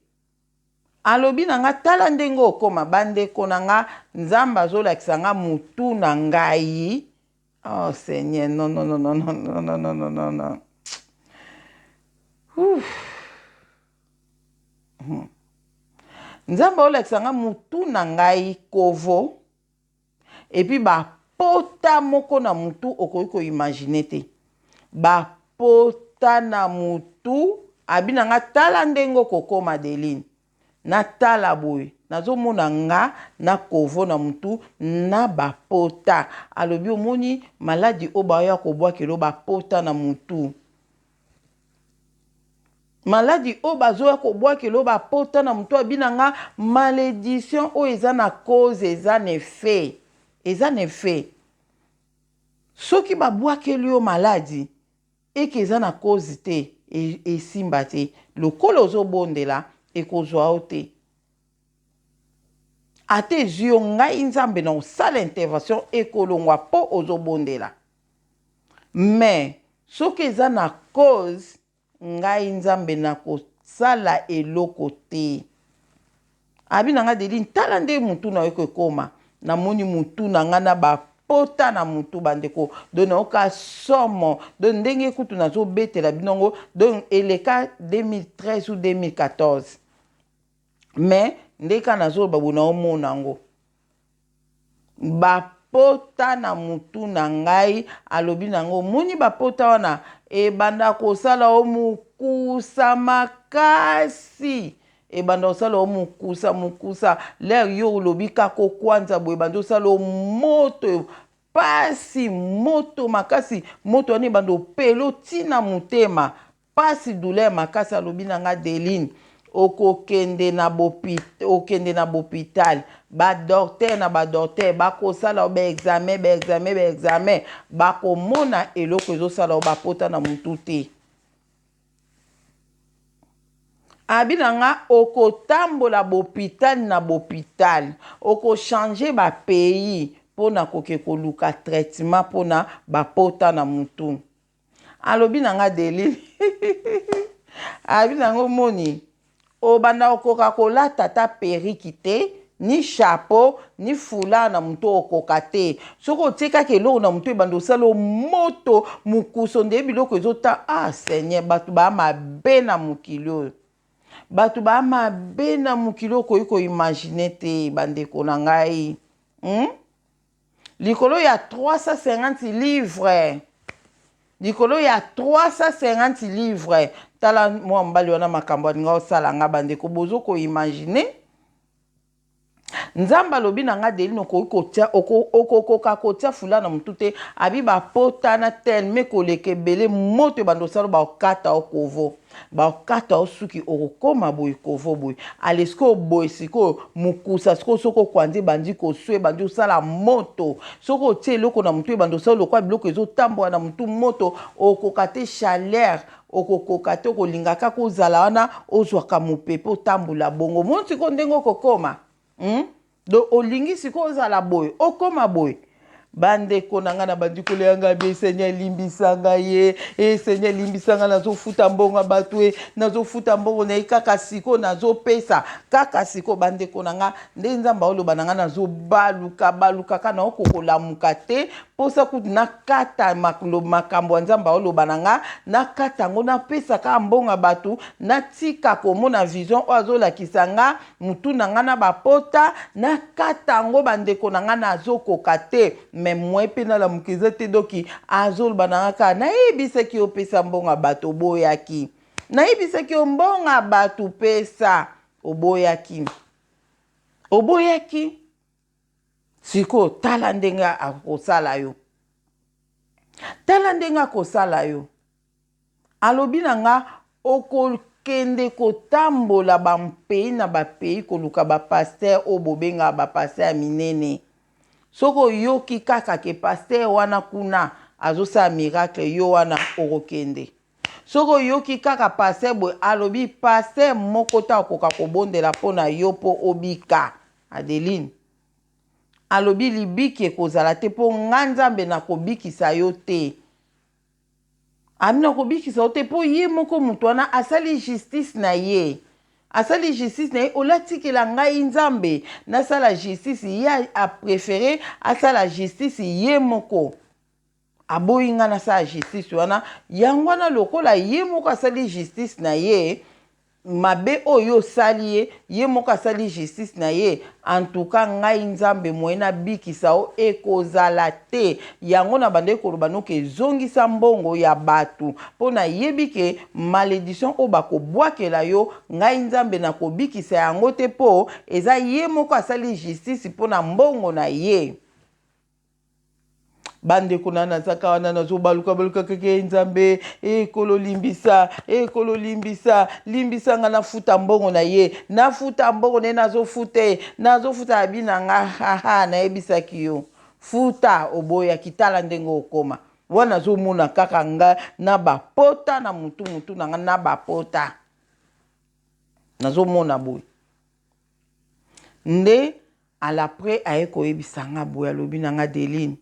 Alobi na nga tala ndenge okoma ba ndeko na nga nzambe azolakisa nga mutu na ngai oh seigneur non non non non non non non non non non Ouf. Hmm. Nzambe aolakisa nga mutu na ngai kovo Et puis ba pota moko na mutu okoki ko imaginer te. Ba pota na mutu abi na nga tala ndenge okokoma Adeline. Na tala boye nazo mona nga na kovo na mutu na ba pota. Alobi omoni maladi oyo baoya kobwakela yo ba pota na mutu. Maladi oyo bazoya kobwakela oyo bapota na moto abi na nga malediction oyo eza na cause eza na effet eza na effet soki babwakeli yo maladi eke eza na cause te esimba te lokola ozobondela ekozwa yo te ata ezwi yo ngai nzambe na osala intervention ekolongwa mpo ozobondela mais soki eza na cause ngai nzambe nakosala eloko te. Abi na nga Adeline tala nde mutu na yo ekoma. Namoni mutu na nga na ba pota na mutu bandeko donc nayoka somo donc ndenge kutu nazobetela bino yango donc eleka 2013 ou 2014 mais nde kaka nazoloba boye naomona yango bapota na mutu na ngai alobi na yango omoni bapota wana ebanda kosala o mokusa makasi ebanda kosala o mokusa mokusa lere yo olobi kaka okwanza boye ebanda osala o moto pasi moto makasi moto wana ebanda opela otina motema Pasi douleur makasi alobi na nga Deline okokende na okende na bopital ba docteur na ba docteur bakosala yo ba examen ba examen ba examen bakomona eloko ezosala yo bapota na mutu te abi na nga okotambola bopital na bopital okochange ba pays mpo na koke koluka traitement mpo na bapota na mutu Alobi na nga Delile alobi na nga omoni obanda okoka kolata ata perruque te ni chapeau ni foulard na motu okoka te soki otie kaka eloko na motu ebanda osala yo moto mokuso nde biloko ezota ah seigneur bato baa mabe na mokili oyo bato baa mabe na mokili oyo okoki koimagine te bandeko na ngai hmm? Likolo ya 350 livres. Likolo ya 350 livres. Tala mwa mobali wana makambo alinga osala nga bandeko bozo ko imaginer. Nzambe alobi na nga Deline okoki kotia okokoka kotia fula na mutu te abi bapotana telme koleka ebele moto ebanda osala bakata okovo Bakata yo suki okokoma boye kovo boye ale sikoyo boye sikoyo mukusa sikoyo soki okwanzi ebandi koswa ebandi osala moto soki otie eloko na mutu ebandi osala lokola biloko ezotambola na mutu moto okoka te chaleur okokoka te okolinga kaka ozala wana ozwaka mopepe otambola bongo omoni sikoyo ndenge okokoma hmm? Donc olingi sikoyo ozala boye okoma boye bandeko na ngai nabandi kolela ngai be seigneur limbisa ngai ye e seigneur limbisa ngai nazofuta mbongo ya bato e nazofuta mbongo na ye kaka sikoyo nazopesa kaka sikoyo bandeko na ngai nde nzambe aoloba na ngai nazobaluka baluka kaka naokokolamuka te mposa kutu nakata makambo ya nzambe aoloba na ngai nakata yango napesa kaka mbongo ya bato natika komona vision oyo azolakisa ngai Mutu na nga na ba pota na kata yango ba ndeko na nga nazo koka te mais moyen pe nalamuka eza te donc azoloba na nga kaka nayebisaki yo pesa mbongo ya batu oboyaki nayebisaki yo mbongo ya batu pesa oboyaki oboyaki sikoyo tala ndenge akosala yo tala ndenge akosala yo Alobi na nga okokende kotambola ba pays na ba pays koluka ba pasteur oyo bobengaka ba pasteur ya minene soki oyoki kaka ke pasteur wana kuna azosala miracle yo wana okokende soki oyoki kaka pasteur boye alobi pasteur moko te akoka kobondela mpo na yo mpo obika Adeline alobi libiki ekozala te mpo nga Nzambe nakobikisa yo te Amina kobikisa yo te po ye moko mutu wana asali justice na ye asali justice na ye olatikela ngai nzambe nasala justice ye a prefere asala justice ye moko aboyi ngai nasala justice wana yango wana lokola ye moko asali justice na ye Mabe oyo yo osali ye, ye moko asali justice na ye, en tout cas ngai Nzambe moyen nabikisa yo ekozala te, yango nabandaki koloba no ke zongisa mbongo ya batu po nayebi ke malediction oyo bakobwakela yo ngai Nzambe nakobikisa yango te po eza ye moko asali justice pona mbongo na ye. Bandeko na nazaka wana nazobaluka baluka kaka e nzambe e kolo limbisa e kolo limbisa limbisa nga nafuta mbongo na ye nafuta mbongo na ye nazofuta ye nazofuta abi na nga haha nayebisaki yo futa oboyaki tala ndenge okoma wana azomona kaka nga na bapota na mutu mutu na nga na bapota nazomona boye nde À l'après aye koyebisa nga boye alobi na nga Adeline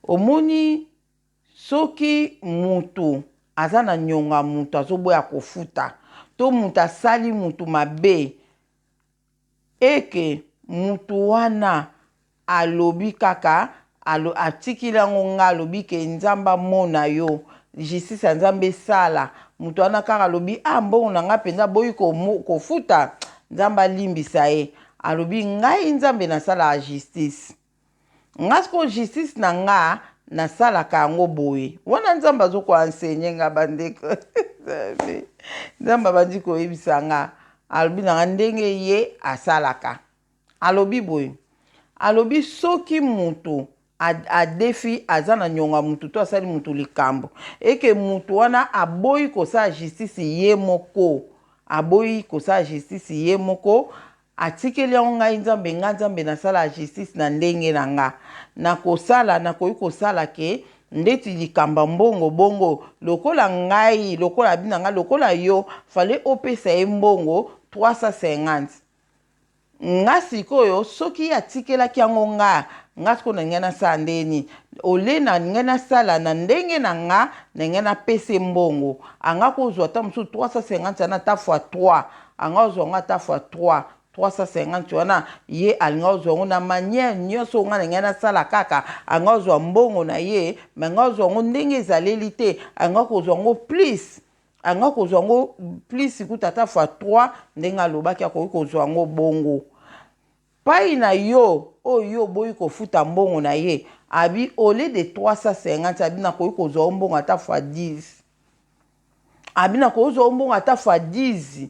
omoni soki mutu aza na niongo ya mutu azoboya kofuta to mutu asali mutu mabe Eke mutu wana alobi kaka alo, atikili yango nga alobi ke Nzambe amona yo, justice ya Nzambe esala. Mutu wana kaka alobi ah mbongo na nga mpenza aboyi kofuta, Nzambe alimbisa ye. Alobi ngai Nzambe nasalaka justice. Nga sikoyo justice na nga nasalaka yango boye. Wana Nzambe azo ko enseigner nga bandeko. Nzambe abandi koyebisa nga, alobi na nga ndenge ye asalaka. Alobi boye, alobi soki mutu adefi aza na nyongo ya mutu to asali mutu likambo eke mutu wana aboyi kosala justice ye moko, aboyi kosala justice ye moko, Atikeli yango ngai Nzambe, nga Nzambe nasalaka justice na ndenge na nga. Nakosala, nakoki kosala ke ndeti likambo ya mbongo bongo, lokola ngai, lokola abi na nga, lokola yo fallait opesa ye mbongo 350. Nga sikoyo soki ye atikelaki yango nga, nga sikoyo nalingaki nasala ndenge nini? Au lieu nalingaki nasala na ndenge na nga, nalingaki napesa ye mbongo. Anga kozwa ata mosusu 350 wana ata fois 3. Anga ozwa yango ata fois 3, 350 wana ye alinga ozwa yango na manière nyonso oyo nga na ngai nasala kaka anga ozwa mbongo na ye mais anga ozwa yango ndenge ezaleli te, anga kozwa yango plus, anga kozwa yango plus kutu ata fois 3 ndenge alobaki akoki kozwa yango bongo. Pai na yo oyo yo oboyi kofuta mbongo na ye abi au lieu de 350 abi nakoki kozwa yo mbongo ata fois 10. Abi nakozwa yo mbongo ata fois 10.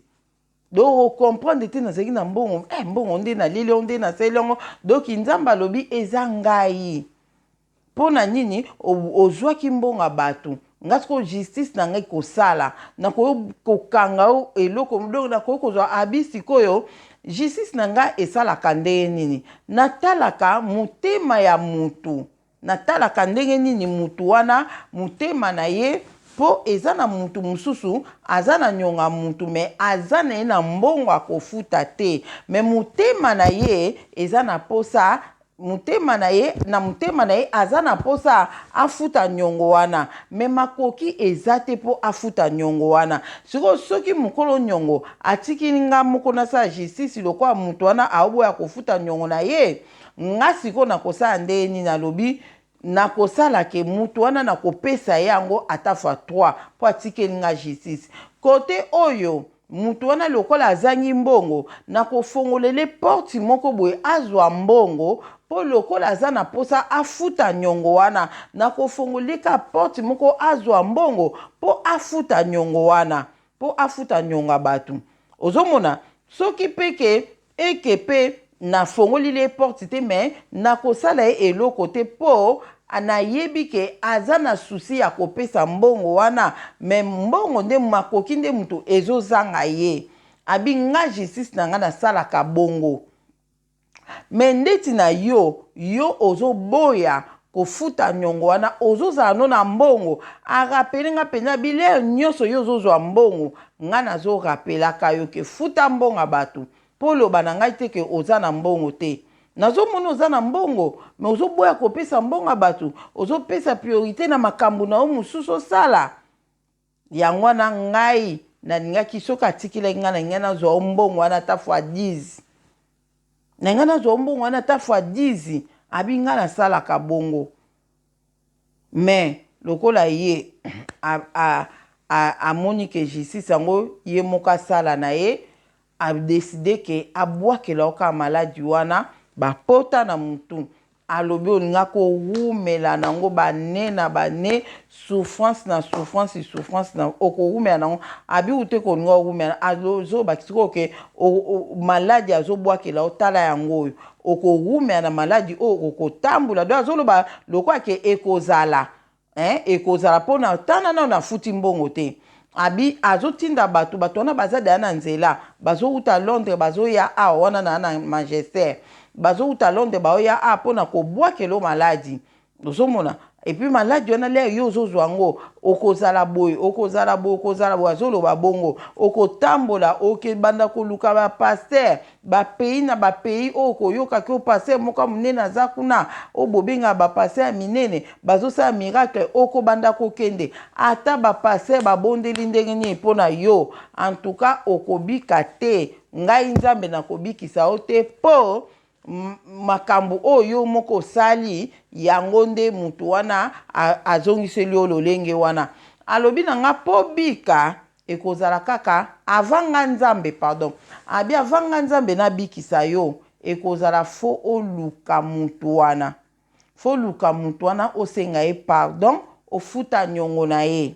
Donc o comprendre te nazalaki na mbongo, eh mbongo nde naleli yango nde nasali yango. Donc Nzambe alobi eza ngai. Mpo na nini ozwaki mbongo ya bato? Nga sikoyo justice na ngai kosala nakoki kokanga yo eloko donc nakoki kozwa abi sikoyo justice na ngai esalaka ndenge nini? Natalaka motema ya mutu. Natalaka ndenge nini mutu wana motema na ye po eza na mutu mususu aza na niongo ya mutu mais aza na ye na mbongo ya kofuta te mais motema na ye eza na posa motema na ye na motema na ye aza na posa afuta niongo wana mais makoki eza te po afuta niongo wana sikoyo soki mukolo niongo atiki nga moko nasala justice lokola mutu wana aoboya kofuta niongo na ye Nga sikoyo nakosala ndenge nini? Alobi, Nakosala ke mutu wana nakopesa ye yango ata fois trois po atikeli nga justice. Cote oyo mutu wana lokola azangi mbongo, nakofongolele porte moko boye azua mbongo po lokola aza na posa afuta niongo wana, nakofongolele kaka porte moko azua mbongo po afuta niongo wana, po afuta niongo ya batu. Ozomona? Soki pe ke Eke pe na fongolili ye porte te mais nakosala ye eloko te po nayebi ke aza na souci ya kopesa mbongo wana mais mbongo nde makoki nde mutu ezo zanga ye. Abi nga justice na nga nasalaka bongo mais ndeti na yo, yo ozo boya kofuta niongo wana ozozala no na mbongo a rappeler nga penza bilere nionso yo ozozua mbongo nga nazo rappelaka yo ke futa mbongo ya batu po oloba na ngai te ke oza na mbongo te nazo mona oza na mbongo mais ozo boya kopesa mbongo ya batu ozo pesa priorite na makambu na yo mususu osala Yango wana ngai nalingaki soki atikilaki ngai nalingai nazwa yo mbongo wana ata fois 10 nalingai nazwa yo mbongo wana ata fois 10 abi ngai nasalaka bongo mais lokola ye amoni ke justice yango ye moko asala na ye A decider que abuakela yo kaka maladi wana ba pota na mutu. Alobi olinga ko wumela na ngo ba annee na ba annee, souffrance na souffrance, souffrance na oko wumela na ngo. Abi wute ko olinga owumela azo bakisa sikoyo ke maladi azo buakela yo tala yango oyo. Oko wumela na maladi oyo oko tambola donc azo loba lokola ke ekozala. Eh ekozala pona tana nanu afuti mbongo te abi azotinda batu batu wana baza deja na nzela bazowuta Londres bazoya awa wana na na Manchester bazowuta Londres baoya awa pona kobwakela yo maladi ozomona epuis maladi wana lere yo ozozwa yango okozala boye okozala boye okozala boye azoloba bongo okotambola okebanda koluka ba pasteur Ba pays na ba pays oyo okoyoka ke pasteur moko ya munene aza kuna oyo bobengaka ba pasteur ya minene bazosala miracle okobanda kokende ata ba pasteur babondeli ndenge nini mpo na yo en tout cas okobika te. Ngai Nzambe nakobikisa yo te, mpo makambo oyo yo moko osali yango nde moto wana azongiseli yo lolenge wana. Alobi na nga mpo bika ekozala kaka avant nga Nzambe, pardon, abi avant nga Nzambe nabikisa yo, ekozala fo oluka moto wana, fo luka moto wana, osenga ye pardon, ofuta niongo na ye,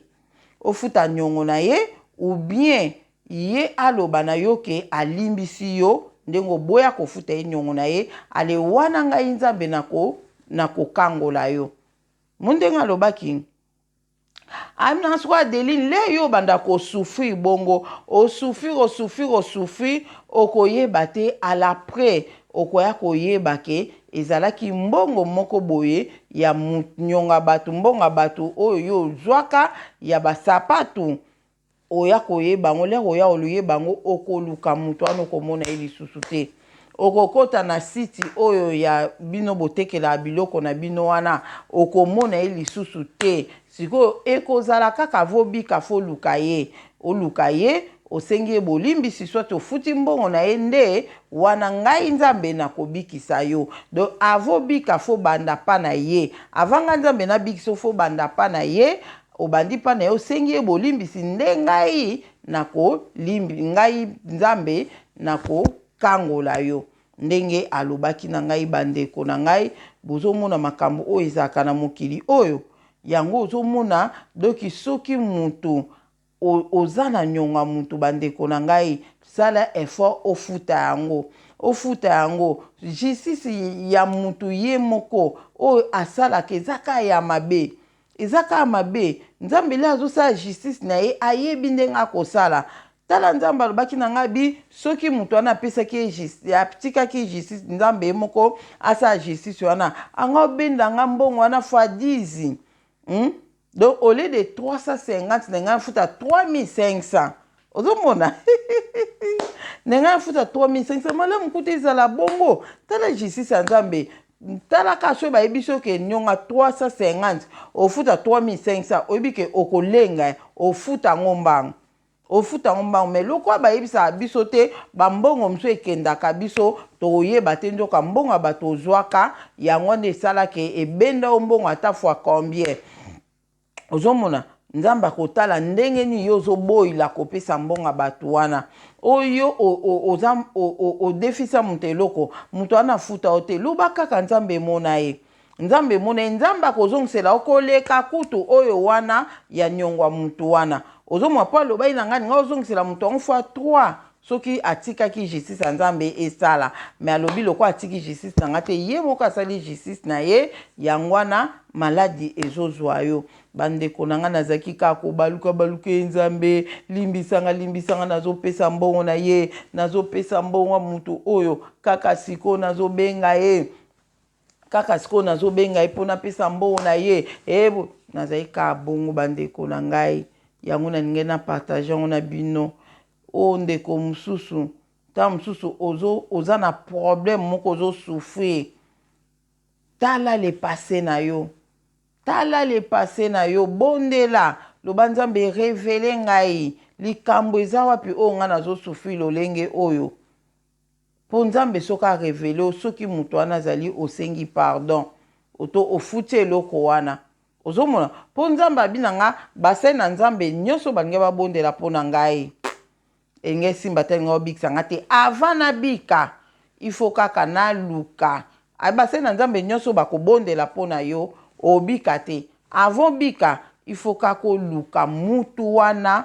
ofuta niongo na ye, ou bien ye aloba na yo ke alimbisi yo ndenge oboya kofuta ye niongo na ye. Ale wana ngai Nzambe nakokangola yo. Mo ndenge alobaki amina sikoyo, Adeline, le yo obanda kosouffrir bongo, osouffrir, osouffrir, osouffrir, okoyeba te. À l'après okoya koyeba ke ezalaki mbongo moko boye ya nyonga bato, mbongo ya bato oyo yo ozwaka ya basapatu. Oya koyeba yango lere oya oloyeba yango, okoluka moto wana, okomona ye lisusu te. Okokɔta na site oyo ya bino botekelaka biloko na bino wana, okomona ye lisusu te. Sikoyo ekozala kaka vobika, foluka ye, oluka ye, osengi ye bolimbisi, soit ofuti mbongo na ye, nde wana ngai Nzambe nakobikisa yo. Donc avobika, fo banda pa na ye. Avant ngai Nzambe nabikisa, fo banda pa na ye. Obandi mpa na ye, osengi ye bolimbisi, nde ngai nakolimbi, ngai Nzambe nakokangola yo, ndenge alobaki na ngai. Bandeko na ngai, bozomona makambo oyo ezalaka na mokili oyo, yango ozomona. Doki soki mutu oza na niongo ya mutu, bandeko na ngai, sala effort ofuta yango, ofuta yango. Justice ya mutu ye moko oyo asalaka eza kaka ya mabe, eza kaka mabe. Nzambe le azosala justice na ye, ayebi ndenge akosala. Tala, Nzambe alobaki na ngai bi soki moto wana apesaki ye, atikaki justice, Nzambe ye moko asala justice wana, anga obenda nga mbongo wana fois 10, Donc au lieu de 350 na ngai nafuta 3500. Ozomona na ngai nafuta 3500. Malamu kuta ezala bongo. Tala justice ya Nzambe, tala kaka. Soki bayebi soki enionga 350, ofuta 3500, oyebi ke okolenga, ofuta yango mbango, ofuta yango mbango. Mais lokola bayebisaka biso te, bambongo mosusu ekendaka, biso tokoyeba te. Nzoka mbongo ya bato ozwaka yango wana esalaka ebenda yo mbongo ata fois combien. Ozomona Nzambe akotala ndenge nini yo ozoboyila kopesa mbongo ya bato wana oyo oza odefisa moto eloko, moto wana afuta yo te. Loba kaka Nzambe emona ye, Nzambe emona ye, Nzambe akozongisela yo koleka kutu oyo wana ya niongo ya motu wana. Ozomona, mpo alobaki na ngai, ninga ozongisela moto yango fois 3 soki atikaki justice ya Nzambe esala. Mais alobi lokola atiki justice na ngai te, ye moko asali justice na ye, yango wana maladi ezozwa yo. Bandeko na ngai, nazalaki kaka kobaluka baluka ye: Nzambe, limbisanga, limbisanga, nazopesa mbongo na ye, nazopesa mbongo ya motu oyo. Kaka sikoyo nazobenga ye, kaka sikoyo nazobenga ye mpo napesa mbongo na ye. E nazali kaka bongo, bandeko na ngai. Yango nalingi na partage yango na bino. Oyo ndeko mosusu, ntango mosusu oza na problème moko, ozosouffrir, tala le passé na yo, tala le passé na yo, bondela, loba: Nzambe, révéler ngai likambo eza wapi oyo ngai nazosouffrir lolenge oyo. Mpo Nzambe soki arévéler yo, soki moto wana azali, osengi pardon to ofuti eloko wana. Ozomona, mpo Nzambe abi na nga, basali na Nzambe nyonso balingi babondela mpo na ngai, elingi esimba te, elingi obikisa nga te. Avant nabika, il faut kaka naluka basali na Nzambe nyonso bakobondela mpo na yo, obika te. Avant bika, il faut kaka oluka mutu wana,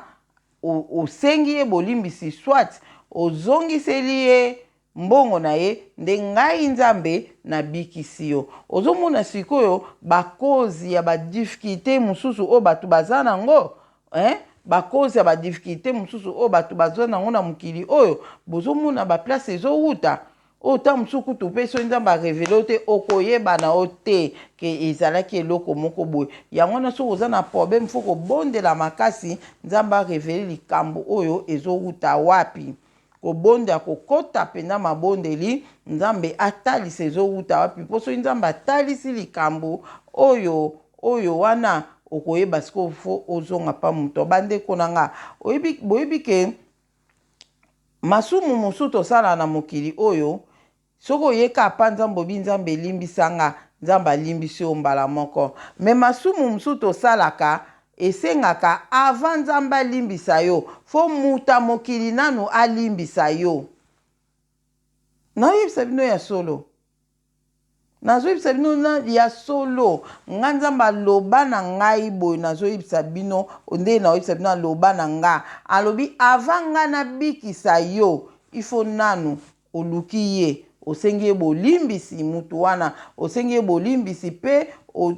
osengi ye bolimbisi, soit ozongiseli ye mbongo na ye, nde ngai Nzambe nabikisi yo. Ozomona sikoyo bacauses ya badifficulté mosusu oyo bato baza nango, hein? Bacauses ya badifficulté mosusu oyo bato baza nango na mokili oyo, bozomona baplace ezowuta. Oyo ntango mosusu kutu mpe soki Nzambe arévéler yo te, okoyeba na yo te ke ezalaki eloko moko boye. Yango wana soki oza na problème, faut kobondela makasi, Nzambe arévéler likambo oyo ezowuta wapi. Kobondela, kokɔta mpenza mabondeli, Nzambe atalisa ezowuta wapi. Mpo soki Nzambe atalisi likambo oyo wana, okoyeba sikoyo fo ozonga pa moto. Bandeko na nga, boyebi ke Masumu mosusu tosalaka na mokili oyo, soki oye kaka pa Nzambe obi Nzambe limbisa nga, Nzambe alimbisi yo mbala moko. Mais masumu mosusu tosalaka esengaka avant Nzambe alimbisa yo, faut moto ya mokili nanu alimbisa yo. Naoyebisa bino ya solo. Nazoyebisa bino na ya solo, nga Nzambe aloba na ngai boye, nazoyebisa bino nde naoyebisa bino, aloba na nga, alobi avant nga nabikisa yo, il faut nanu oluki ye, osengi ye bolimbisi, mutu wana osengi ye bolimbisi pe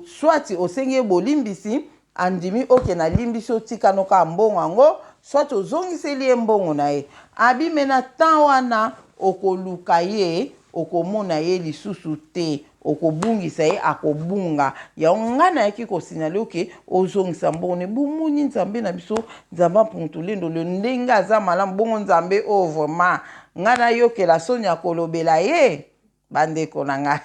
soit osengi ye bolimbisi, andimi ok nalimbisi yo, tika no kaka mbongo yango, soit ozongiseli ye mbongo na ye, abi mais na temps wana okoluka ye, okomona ye lisusu te, okobungisa ye, akobunga. Yango ngai nayaki ko signaler yo ke ozongisa mbongo ne. Bomoni Nzambe na biso, Nzambe ya Mpungu-Tulendo, le ndenge aza malamu, bongo Nzambe oyo vraiment ngai nayokela soni ya kolobela ye? Bandeko na ngai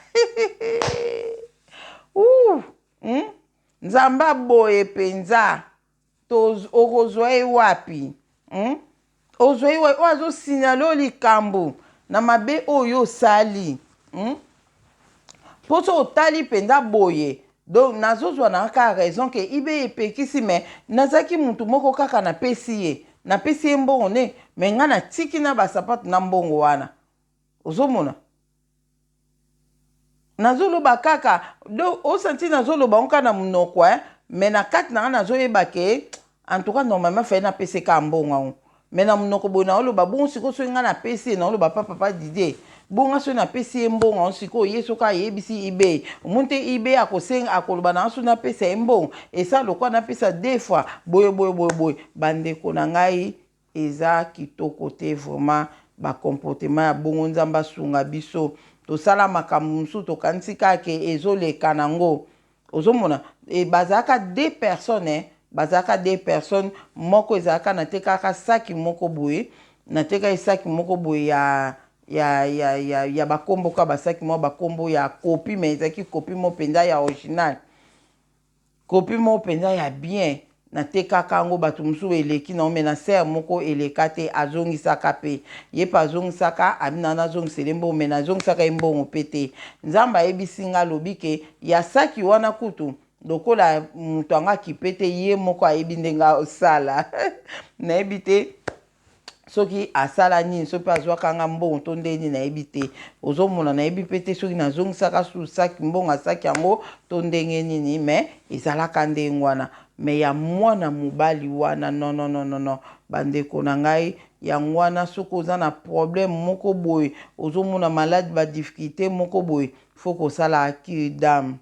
Ouh! Hum? Nzambe aboye penza okozwa ye wapi? Hum? Ozwa ye wapi? Oyo azo signale yo likambo na mabe oyo osali. Hum? Po soki otali penza boye donc nazozwa na kaka raison ke ibe epekisi mais nazalaki mutu moko kaka napesi ye napesi ye mbongo ne mais nga natiki na basapatu na mbongo wana ozomona Nazo loba kaka donc o sentir nazo loba ngo kaka na munoko hein mais na kati na nga nazo yeba ke en tout cas normalement fallait na pesa ye kaka mbongo yango mais na munoko boye nao loba bongo sikoyo soki nga na pesi ye nao loba pa papa Didier bongo nga soki na pesi ye mbongo yango sikoyo ye soki ayebisi eBay omoni te eBay akosenga akoloba na nga soki na pesa ye mbongo esala lokola na pesa deux fois boye boye boye boye ba ndeko na ngai Eza kitoko te vraiment ba comportement ya bongo nzambe asunga biso tosala makambo mosusu tokanisi kaka ke ezo leka na ngo ozo mona e bazalaka deux personnes eh bazalaka deux personnes moko ezalaka na tekaka saki moko boye na tekaki saki moko boye ya ya ya ya ya ba kombo kaka ba saki moko ba kombo ya copie mais ezalaki copie moko penza ya original Copie moko penza ya bien na tekaka yango batu mosusu eleki nango mais na sœur moko eleka te azongisaka pe ye pe azongisaka abi na nazongisela ye mbongo mais nazongisaka ye mbongo pe te nzambe ayebisi nga alobi ke ya saki wana kutu lokola mutu yango akipe te ye moko ayebi ndenge asala nayebi te soki asala nini soki pe azuaka nga mbongo to nde nini nayebi te ozomona nayebi pe te soki nazongisaka su saki mbongo ya saki yango to ndenge nini mais ezalaka ndenge wana mais ya mwana mobali wana nonononono bandeko na ngai yango wana soki oza na problème moko boye ozomona malade ba difficulté moko boye faut kosala cure d'âme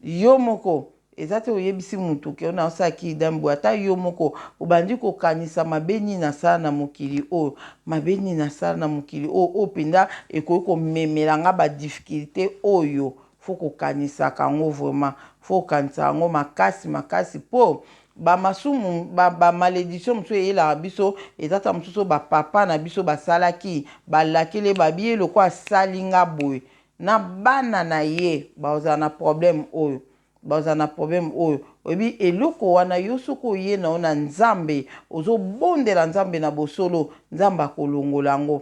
Yo moko, eza te oyebisi mutu ke na osala kidam boye, ata yo moko obandi kokanisa mabe nini nasala na mokili oyo, mabe nini nasala na mokili oyo, oyo penza ekoki komemela nga ba difficulte oyo, faut kokanisaka yango vraiment, faut kokanisaka yango makasi makasi po ba masumu, ba malediction mosusu eyelaka biso, eza ta mosusu oyo ba papa na biso basalaki, balakeli ye babi ye lokola asali nga boye, na bana na ye bakozala na problème oyo bakozala na problème oyo oyebi eloko wana yo soki oye na yo na nzambe ozobondela nzambe na bosolo nzambe akolongola yango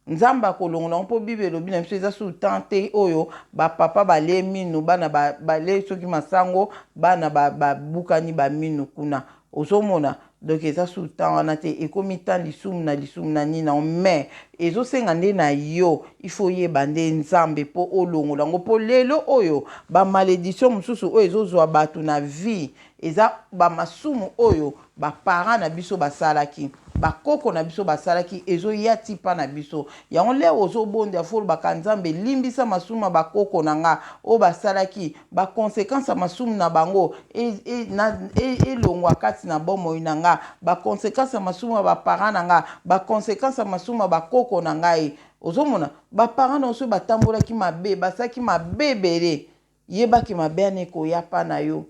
nzambe akolongola yango mpo bible elobi na biso eza su temps te oyo bapapa balie minu bana balie soki masango bana babukani ba baminu kuna Ozomona donc eza sous temps wana te ekomi temps lisumu na lisumu na nini nango mais ezosenga nde na yo il faut oyeba nde nzambe po olongola yango po lelo oyo ba malediction mosusu oyo ezozwa bato na vie eza ba masumu oyo ba parents na biso basalaki ba koko na biso basalaki ezoya ti pa na biso yango leo ozobondela fo olobaka nzambe limbisa masumu ya ba koko na nga oyo basalaki Ba consequences ya masumu na bango elongwa kati na bomoi na nga, ba consequences ya masumu ya ba parents na nga, ba consequences ya masumu ya ba koko na ngai. Ozomona? Ba parents na yo soki batambolaki mabe, basalaki mabe ebele, yeba ke mabe wana ekoya pa na yo.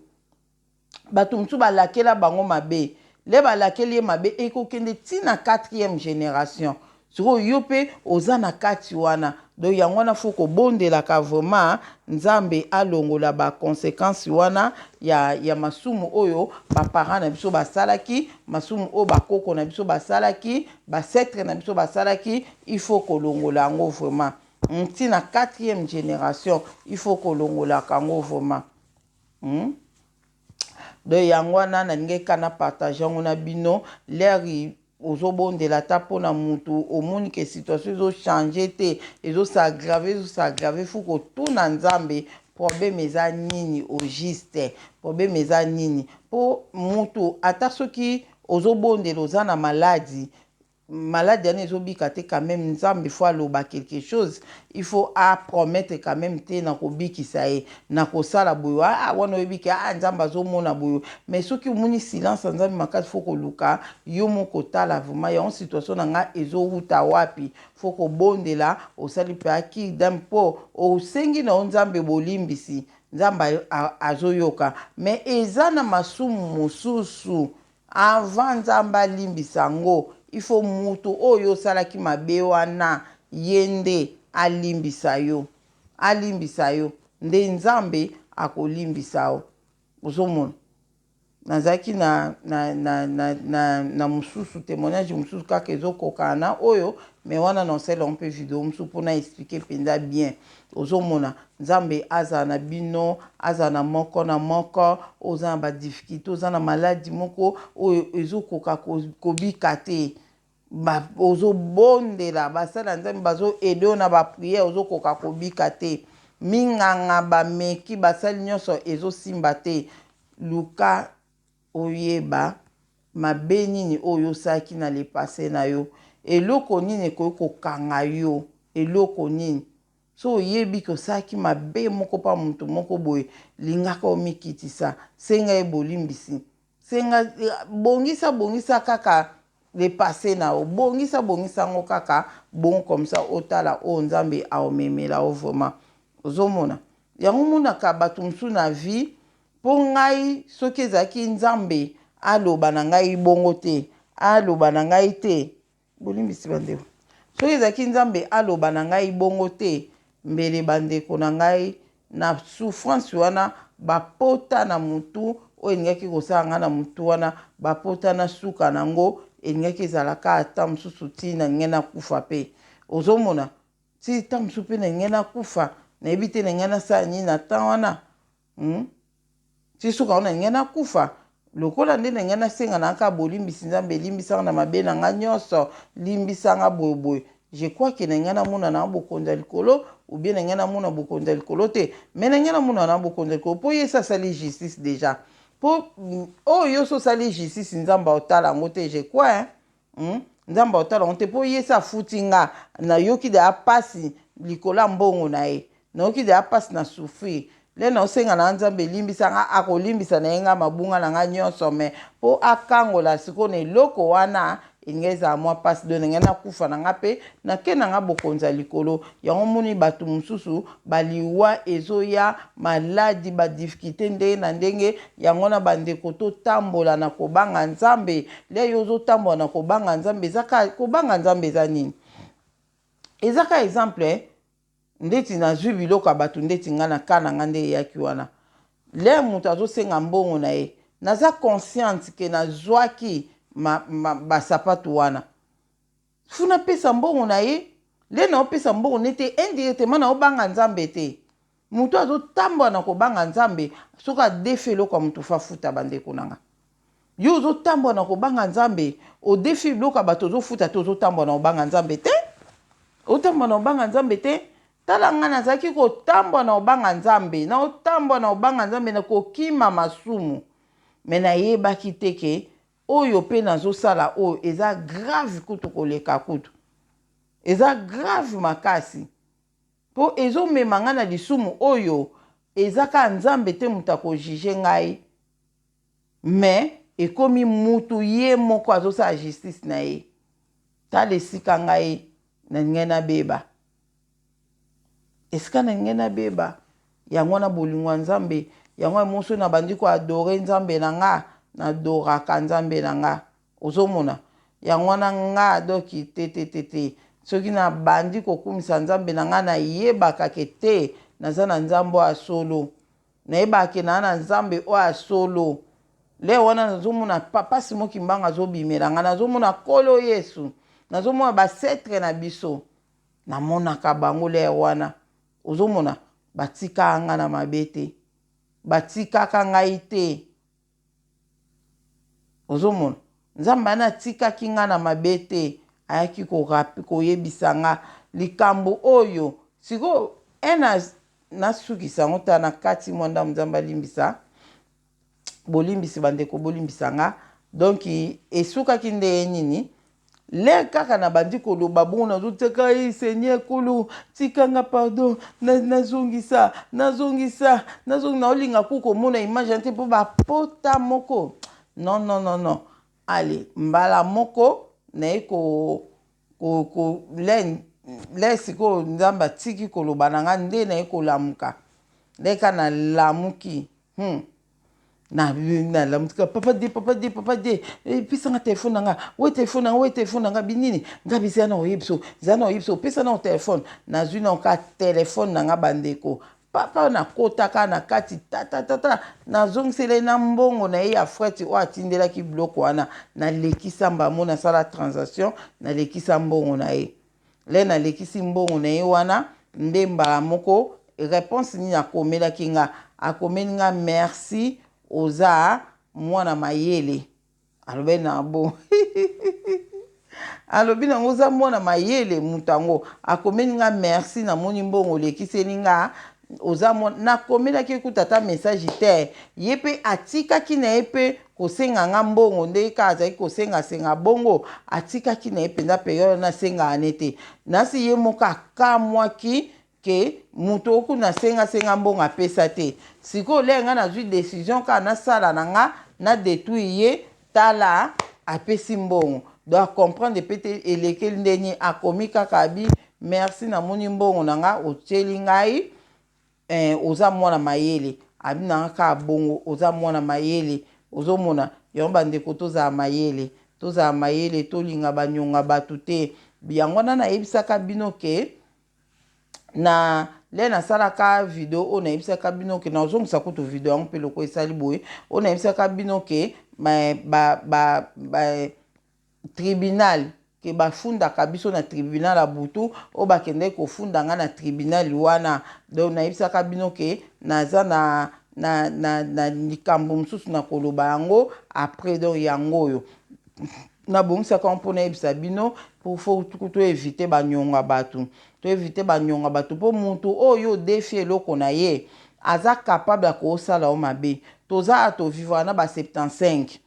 Bato mosusu balakela bango mabe, le balakeli ye mabe ekokende ti na quatrième generation. Sikoyo yo mpe oza na kati wana. Donc yango wana faut kobondelaka vraiment Nzambe alongola ba consequences wana ya masumu oyo ba parents na biso basalaki, masumu oyo ba koko na biso basalaki, ba ancêtres na biso basalaki. Il faut kolongola yango vraiment ntina quatrième génération, il faut kolongolaka yango vraiment, Donc yango wana nalingi ka na partage yango na bino. L'heure ozobondela ata mpona mutu, omoni ke situation ezochanger te, ezos'aggraver, ezos'aggraver, faut kotuna Nzambe problème eza nini au juste, problème eza nini. Mpo mutu, ata soki ozobondela, oza na maladie, maladie wana ezobika te, quand même Nzambe faut aloba quelque chose, il faut apromettre quand même te na kobikisa ye, na kosala boye. Ah, wana oyebi ke ah, Nzambe azomona boye. Mais soki omoni silence ya Nzambe makasi, faut koluka yo moko, kotala vraiment yango situation na nga ezowuta wapi. Faut kobondela, osali mpe akida mpo osengi na yo Nzambe bolimbisi, Nzambe azoyoka. Mais eza na masumu mosusu, avant Nzambe alimbisa yango, il faut mutu oyo osalaki mabe wana, ye nde alimbisa yo, alimbisa yo nde Nzambe akolimbisa yo. Ozomona, nazalaki na mosusu, témoignage mosusu kaka ezokokana na oyo, mais wana nasala mpe video mosusu mpona expliquer mpenza bien. Ozomona, Nzambe azala na bino, azala na moko na moko. Oza na badifficulté, oza na maladie moko oyo ezokoka kobika te, ozobondela, basala ya Nzambe bazoaider yo na baprière, ozokoka kobika te, minganga bameki, basali nyonso, ezosimba te, luka oyeba mabe nini oyo osalaki na le passé na yo, eloko nini ekoki kokanga yo, eloko nini. So oyebi ke osalaki mabe moko mpa moto moko boye, lingaka omikitisa, senga ye bolimbisi, senga, bongisa, bongisa kaka le passé na yo, bongisa, bongisa yango kaka bon, comme ça otala oyo Nzambe aomemela yo vraiment. Ozomona, yango monaka bato mosusu na vie. Mpo ngai, soki ezalaki Nzambe aloba na ngai bongo te, aloba na ngai te, bolimbisi bandeko, soki ezalaki Nzambe aloba na ngai bongo te, mbele bandeko na ngai na souffrance wana, bapota na mutu oyo elingaki kosala ngai na mutu wana, bapota na suka nango elingaki ezalaka ata mosusu ntina ngai nakufa mpe. Ozomona, ti ta mosusu mpe na ngai nakufa, nayebi te na ngai nasala nini na temps wana, Ti suka wana ngai nakufa lokola nde na ngai nasenga na kaka bolimbisi, Nzambe elimbisanga na mabe na ngai nyonso, limbisanga boyeboye. Je crois ke na ngai namona na bokonzi ya likolo, ou bien na ngai namona bokonzi ya likolo te, mais na ngai namona na bokonzi ya likolo, mpo ye esi asali justice déjà. Mpo oyo nyonso osali justice, Nzambe aotala yango te, je crois, hein? Nzambe aotala yango te, mpo ye esi afuti nga. Nayoki deya mpasi likolo ya mbongo na ye, nayoki deya mpasi na souffrir le naosenga na Nzambe elimbisa nga, akolimbisa na ye nga mabunga na nga nyonso. Mais mpo akangola sikoyo na eloko wana, elingi ezala mwa mpasi. Do ndenge nakufa na nga mpe nake na nga bokonzi ya likolo. Yango moni bato mosusu baliwa ezoya, maladie, badifficulté ndenge na ndenge. Yango na bandeko, totambola na kobanga Nzambe. Le yo ozotambola na kobanga Nzambe, eza kobanga Nzambe eza nini? Eza ka exemple ndeti nazwi biloko ya bato, ndeti nga na ka na nga nde eyaki wana. L'heure moto azosenga mbongo na ye, naza consciente ke nazwaki basapatu wana, faut napesa mbongo na ye. Le naopesa mbongo nete indirectement naobanga Nzambe te. Moto azotambola na kobanga Nzambe, soki adefi eloko ya moto, faut afuta. Bandeko na nga, yo ozotambola na kobanga Nzambe, odefi biloko ya bato, ozofuta te, ozotambola na kobanga Nzambe te, otambola na kobanga Nzambe te. Tala ngai, nazalaki kotambola na kobanga Nzambe, naotambola na kobanga Nzambe, na kokima masumu, mais nayebaki te ke oyo mpe nazosala oyo eza grave kutu koleka kutu, eza grave makasi, mpo ezomema ngai na lisumu oyo eza kaka Nzambe te moto akojuger ngai, mais ekomi mutu ye moko azosala justice na ye. Tala esika ngai nalingai nabeba, esika nalingai nabeba. Yango wana bolingo ya Nzambe, yango ya moso nabandi koadorer Nzambe na nga, nadoraka Nzambe na nga. Ozomona, Yango wana nga doki te te te te, soki nabandi kokumisa Nzambe na nga, nayebaka ke te, naza na Nzambe oyo ya solo. Nayebaka ke naa na Nzambe oyo ya solo. Le wana nazomona Papa Simon Kimbangu azobimela nga, nazomona Nkolo Yesu, nazomona basetre na biso, namonaka bango le wana. Ozomona batikaka nga na mabe te, batikaka ngai te. Ozomona Nzambe wana atikaki nga na mabe te, ayaki koyebisa nga likambo oyo. Sikoyo ena nasukisa yango ta na kati mwa ndambo. Nzambe alimbisa, bolimbisi bandeko, bolimbisa nga. Donc esukaki ndenge nini? Le kaka nabandi koloba bongo, nazotiaka ye: "Seigneur Kolo, tikanga, pardon, nazongisa, nazongisa, nazongisa." Naolinga ku komona image te mpo bapota moko. Non, non, non, non. Ale mbala moko naye ko, ko, ko le, le sikoyo Nzambe atiki koloba na nga nde naye kolamuka. Ndeka nalamuki, nalamuka: "Papa de, papa de, papa de, epesanga telefone na nga we, telefone na nga we, telefone na nga." Binini nga biza na oyebi so, za na oyebi so, opesa na telefone. Nazwi na ka telefone na nga, bandeko. Papa, nakotaka na kati tatatata, nazongisela ye na mbongo na ye ya frete oyo atindelaki biloko wana. Nalekisa mbamo, nasala transaction, nalekisa mbongo na ye. Le nalekisi mbongo na ye wana nde mbala moko réponse nini akomelaki nga? Akomeli nga: "Merci, oza mwana mayele." Alobi na bo, alobi nango oza mwana mayele. Moto yango akomeli nga: "Merci, namoni mbongo olekiseli nga, oza." Nakomelaki ekuta ata message te. Ye mpe atikaki na ye mpe kosenga nga mbongo nde kaka azalaki kosengasenga bongo, atikaki na ye mpenza période nasengaka ne te. Nasi ye moko akamwaki ke moto okuna asengasenga mbongo apesa te. Sikoyo le nga nazwi décision kaka nasala na nga, nadétruire ye. Tala, apesi mbongo, donc acomprendre mpe te elekeli ndeni. Akomi kaka abi: "Merci, namoni mbongo na nga otieli ngai, oza mwana mayele." Abi na nga kaka bongo: "Oza mwana mayele." Ozomona yango, bandeko, tozala mayele, tozala mayele, tolinga banyonga bato te. Yango wana nayebisaka bino ke na le nasalaka video oyo, nayebisaka bino ke nazongisa kutu video yango mpe loko esali boye. Oyo nayebisaka bino ke ba tribunal, ke bafundaka biso na tribunal ya butu oyo bakendaki kofunda nga na tribunal wana. Donc nayebisaka bino ke naza na likambo mosusu na koloba yango après. Donc yango oyo nabongisaka mpo nayebisa bino, faut toéviter banyongo ya bato, toéviter banyongo ya bato, mpo motu oyo odefi eloko na ye aza capable ya kosala yo mabe. Toza tovivre na ba 75,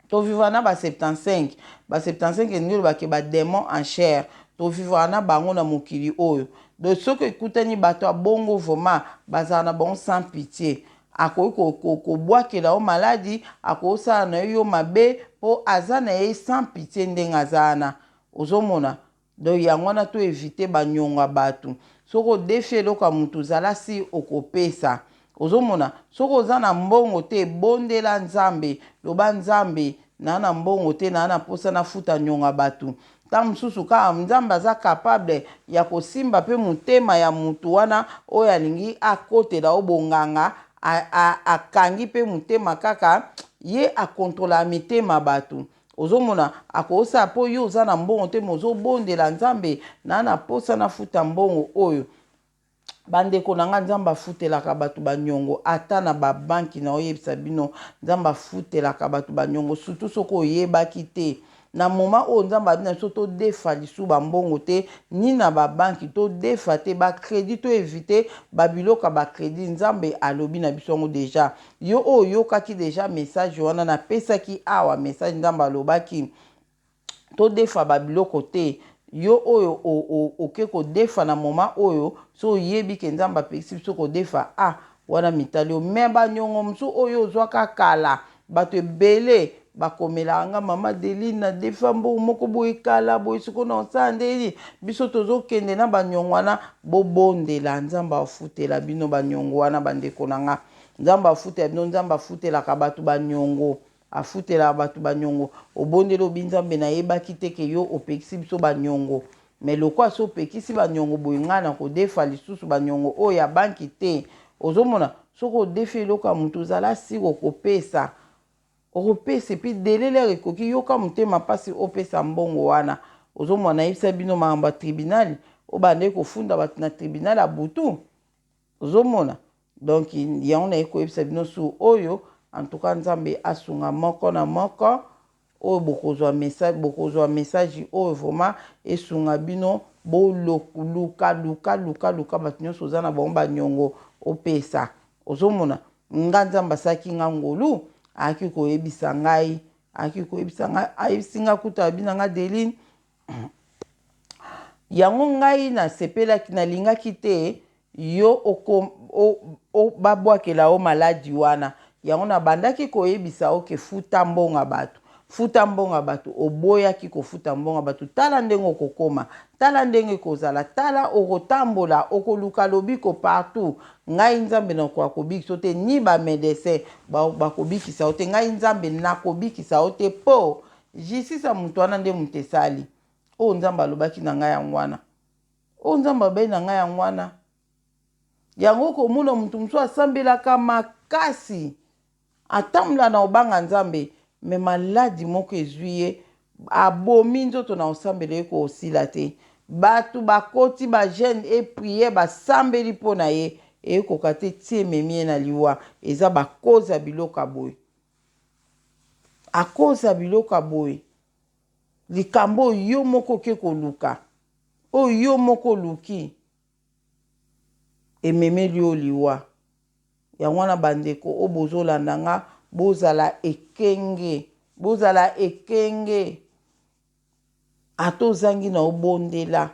tovivre na ba 75. Ba 75 elingi olobake badémon en chair, tovivre na bango na mokili oyo. Donc soki ekutani bato ya bongo, vraiment bazala na bango sans pitié. Akoki kobwakela yo maladi, akosala na yo mabe, mpo aza na ye sans pitié ndenge aza wana. Ozomona, donc yango wana toéviter banyongo ya bato. Soki odefi eloko ya motu, zala si okopesa. Ozomona, soki oza na mbongo te, bondela Nzambe, loba: "Nzambe, naa na mbongo te, naa na mposa nafuta nyongo ya bato." Ntango mosusu kaka Nzambe aza capable ya kosimba mpe motema ya motu wana oyo alingi akotela o bonganga, akangi mpe motema kaka ye akontrola mitema bato. Ozomona, akosala mpo yo oza na mbongo te, ma ozobondela: "Nzambe, naa na mposa nafuta mbongo oyo." Bandeko na nga, Nzambe afutelaka bato banyongo ata na babanki. Na oyebisa bino, Nzambe afutelaka bato banyongo, surtout soki oyebaki te. Na moment oyo Nzambe abi na biso todefa lisu bambongo te, ni na babanki todefa te, bacrédit toéviter babiloko ya bacrédit. Nzambe alobi na biso yango déjà. Yo oyo oyokaki déjà message wana napesaki awa, message Nzambe alobaki todefa babiloko te, yo oyo oke kodefa na moment oyo, so oyebi ke Nzambe apekisi biso kodefa, a wana mitali yo. Me banyongo mosusu oyo ozwaka kala, bato ebele bakomelaka nga: "Mama Deline, nadefa mbongo moko boye kala boye, sikoyo na osala ndeni?" Biso tozokende na banyongo wana. Bobondela, Nzambe afutela bino banyongo wana. Bandeko na nga, Nzambe afutela bino. Nzambe afutelaka bato banyongo. Afutelaka bato baniongo. Obondeli obi Nzambe nayebaki te ke yo opekisi biso baniongo. Mais lokola si opekisi baniongo boye ngai nakodefa lisusu baniongo oyo ya banki te. Ozomona soki odefi eloko ya moto zala sure okopesa. Okopesa et puis delai l'heure ekoki yoka motema pasi opesa mbongo wana. Ozomona nayebisa bino makambo ya tribunal oyo bandaki kofunda bato na tribunal ya butu. Ozomona donc yango naye koyebisa bino sur oyo en tout cas Nzambe asunga moko na moko oyo bokozwa message bokozwa message oyo vraiment esunga bino boluka luka luka luka bato nyonso oza na bango baniongo opesa ozomona nga Nzambe asalaki nga ngolu ayaki koyebisa ngai ayaki koyebisa ngai ayebisi nga kutu abi na nga Deline yango ngai nasepelaki nalingaki te yo oko, o, o, babwakela yo maladi wana yango nabandaki koyebisa yo ke futa mbongo ya bato futa mbongo ya bato oboyaki kofuta mbongo ya bato tala ndenge okokoma tala ndenge ekozala tala okotambola okoluka lobiko partout ngai nzambe nakoka kobikisa yo te ni ba medecin bakobikisa yo te ngai nzambe nakobikisa yo te mpo justice ya moto wana nde moto esali oyo nzambe alobaki na ngai yango wana Oyo Nzambe abeyi na ngai yango wana. Yango okomona moto mosusu asambelaka makasi, atambola na kobanga Nzambe, me maladi moko ezwi ye, abomi nzoto na kosambela ye kosila te. Bato bakoti ba jeune et prière basambeli mpo na ye, ekoka te ti ememi ye na liwa. Eza ba cause ya biloko ya boye. A cause ya biloko ya boye. Likambo oyo yo moko oke koluka. Oyo yo moko oluki ememeli yo liwa. Yango wana ba ndeko oyo bozolanda nga bozala ekenge, bozala ekenge. Ata ozangi na yo bondela,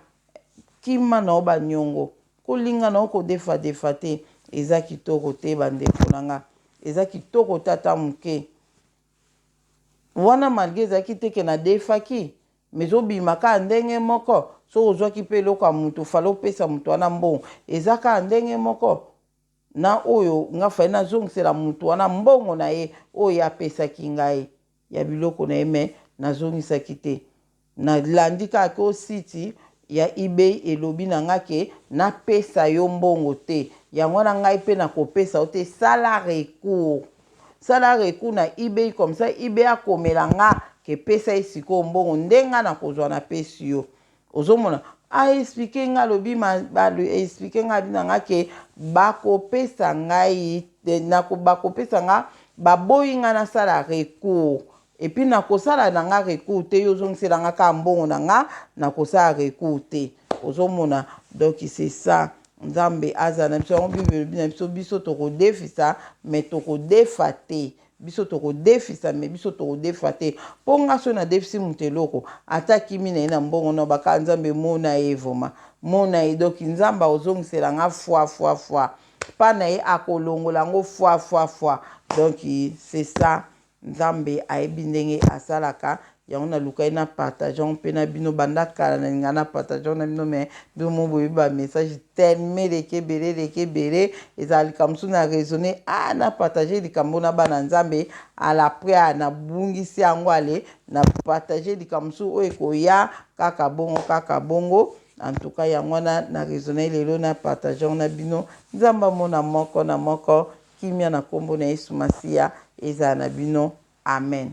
kima na yo ba niongo, kolinga na yo kodefa defa te, eza kitoko te ba ndeko na nga, eza kitoko te ata moke. Wana malgre ezalaki te ke nadefaki, Mais ezo bima kaka ndenge moko soki ozwaki pe eloko ya mutu fallait opesa mutu wana mbongo eza kaka ndenge moko na oyo nga fallait nazongisela mutu wana mbongo na ye oyo ye apesaki ngai ya biloko na ye mais nazongisaki te nalandi kaka ke o site ya ebay elobi na nga ke napesa yo mbongo te yango wana ngai pe nakopesa yo te sala recours Sala recours na ebay comme ça ebay akomela nga ke pesa ye sikoyo mbongo nde nga nakozua na pesi yo ozomona a explique nga alobi ma explique nga abi na nga ke bakopesa ngai nako bakopesa nga baboyi nga nasala recours epuis nakosala na nga recours te yo ozongisela nga kaka mbongo na nga nakosala recours te ozomona donc c'est ça Nzambe azala na biso yango bible elobi na biso biso tokodefisa mais tokodefa te biso tokodefisa mais biso tokodefa te mpo nga soki nadefisi moto eloko ata akimi na ye na mbongo na baka nzambe mona ye vraimen mona ye donc nzambe akozongisela nga fois fois fois mpa na ye akolongola yango fois fois fois donc c'est ça Nzambe ayebi ndenge asalaka yango nalukaki na partage yango mpe na bino banda kala nalinga na partage yango na bino mais bino moko boyebi ba message tellement eleki ebele eleki ebele ezala likambo mosusu na raisonne ah na partage likambo na bana Nzambe à l'après ah nabungisi yango ale na partage likambo mosusu oyo ekoya kaka bongo kaka bongo en tout cas yango wana na raisonne lelo na partage yango na bino Nzambe amona moko na moko Kimia na kombo na Yesu Masiya ezala na bino. Amen.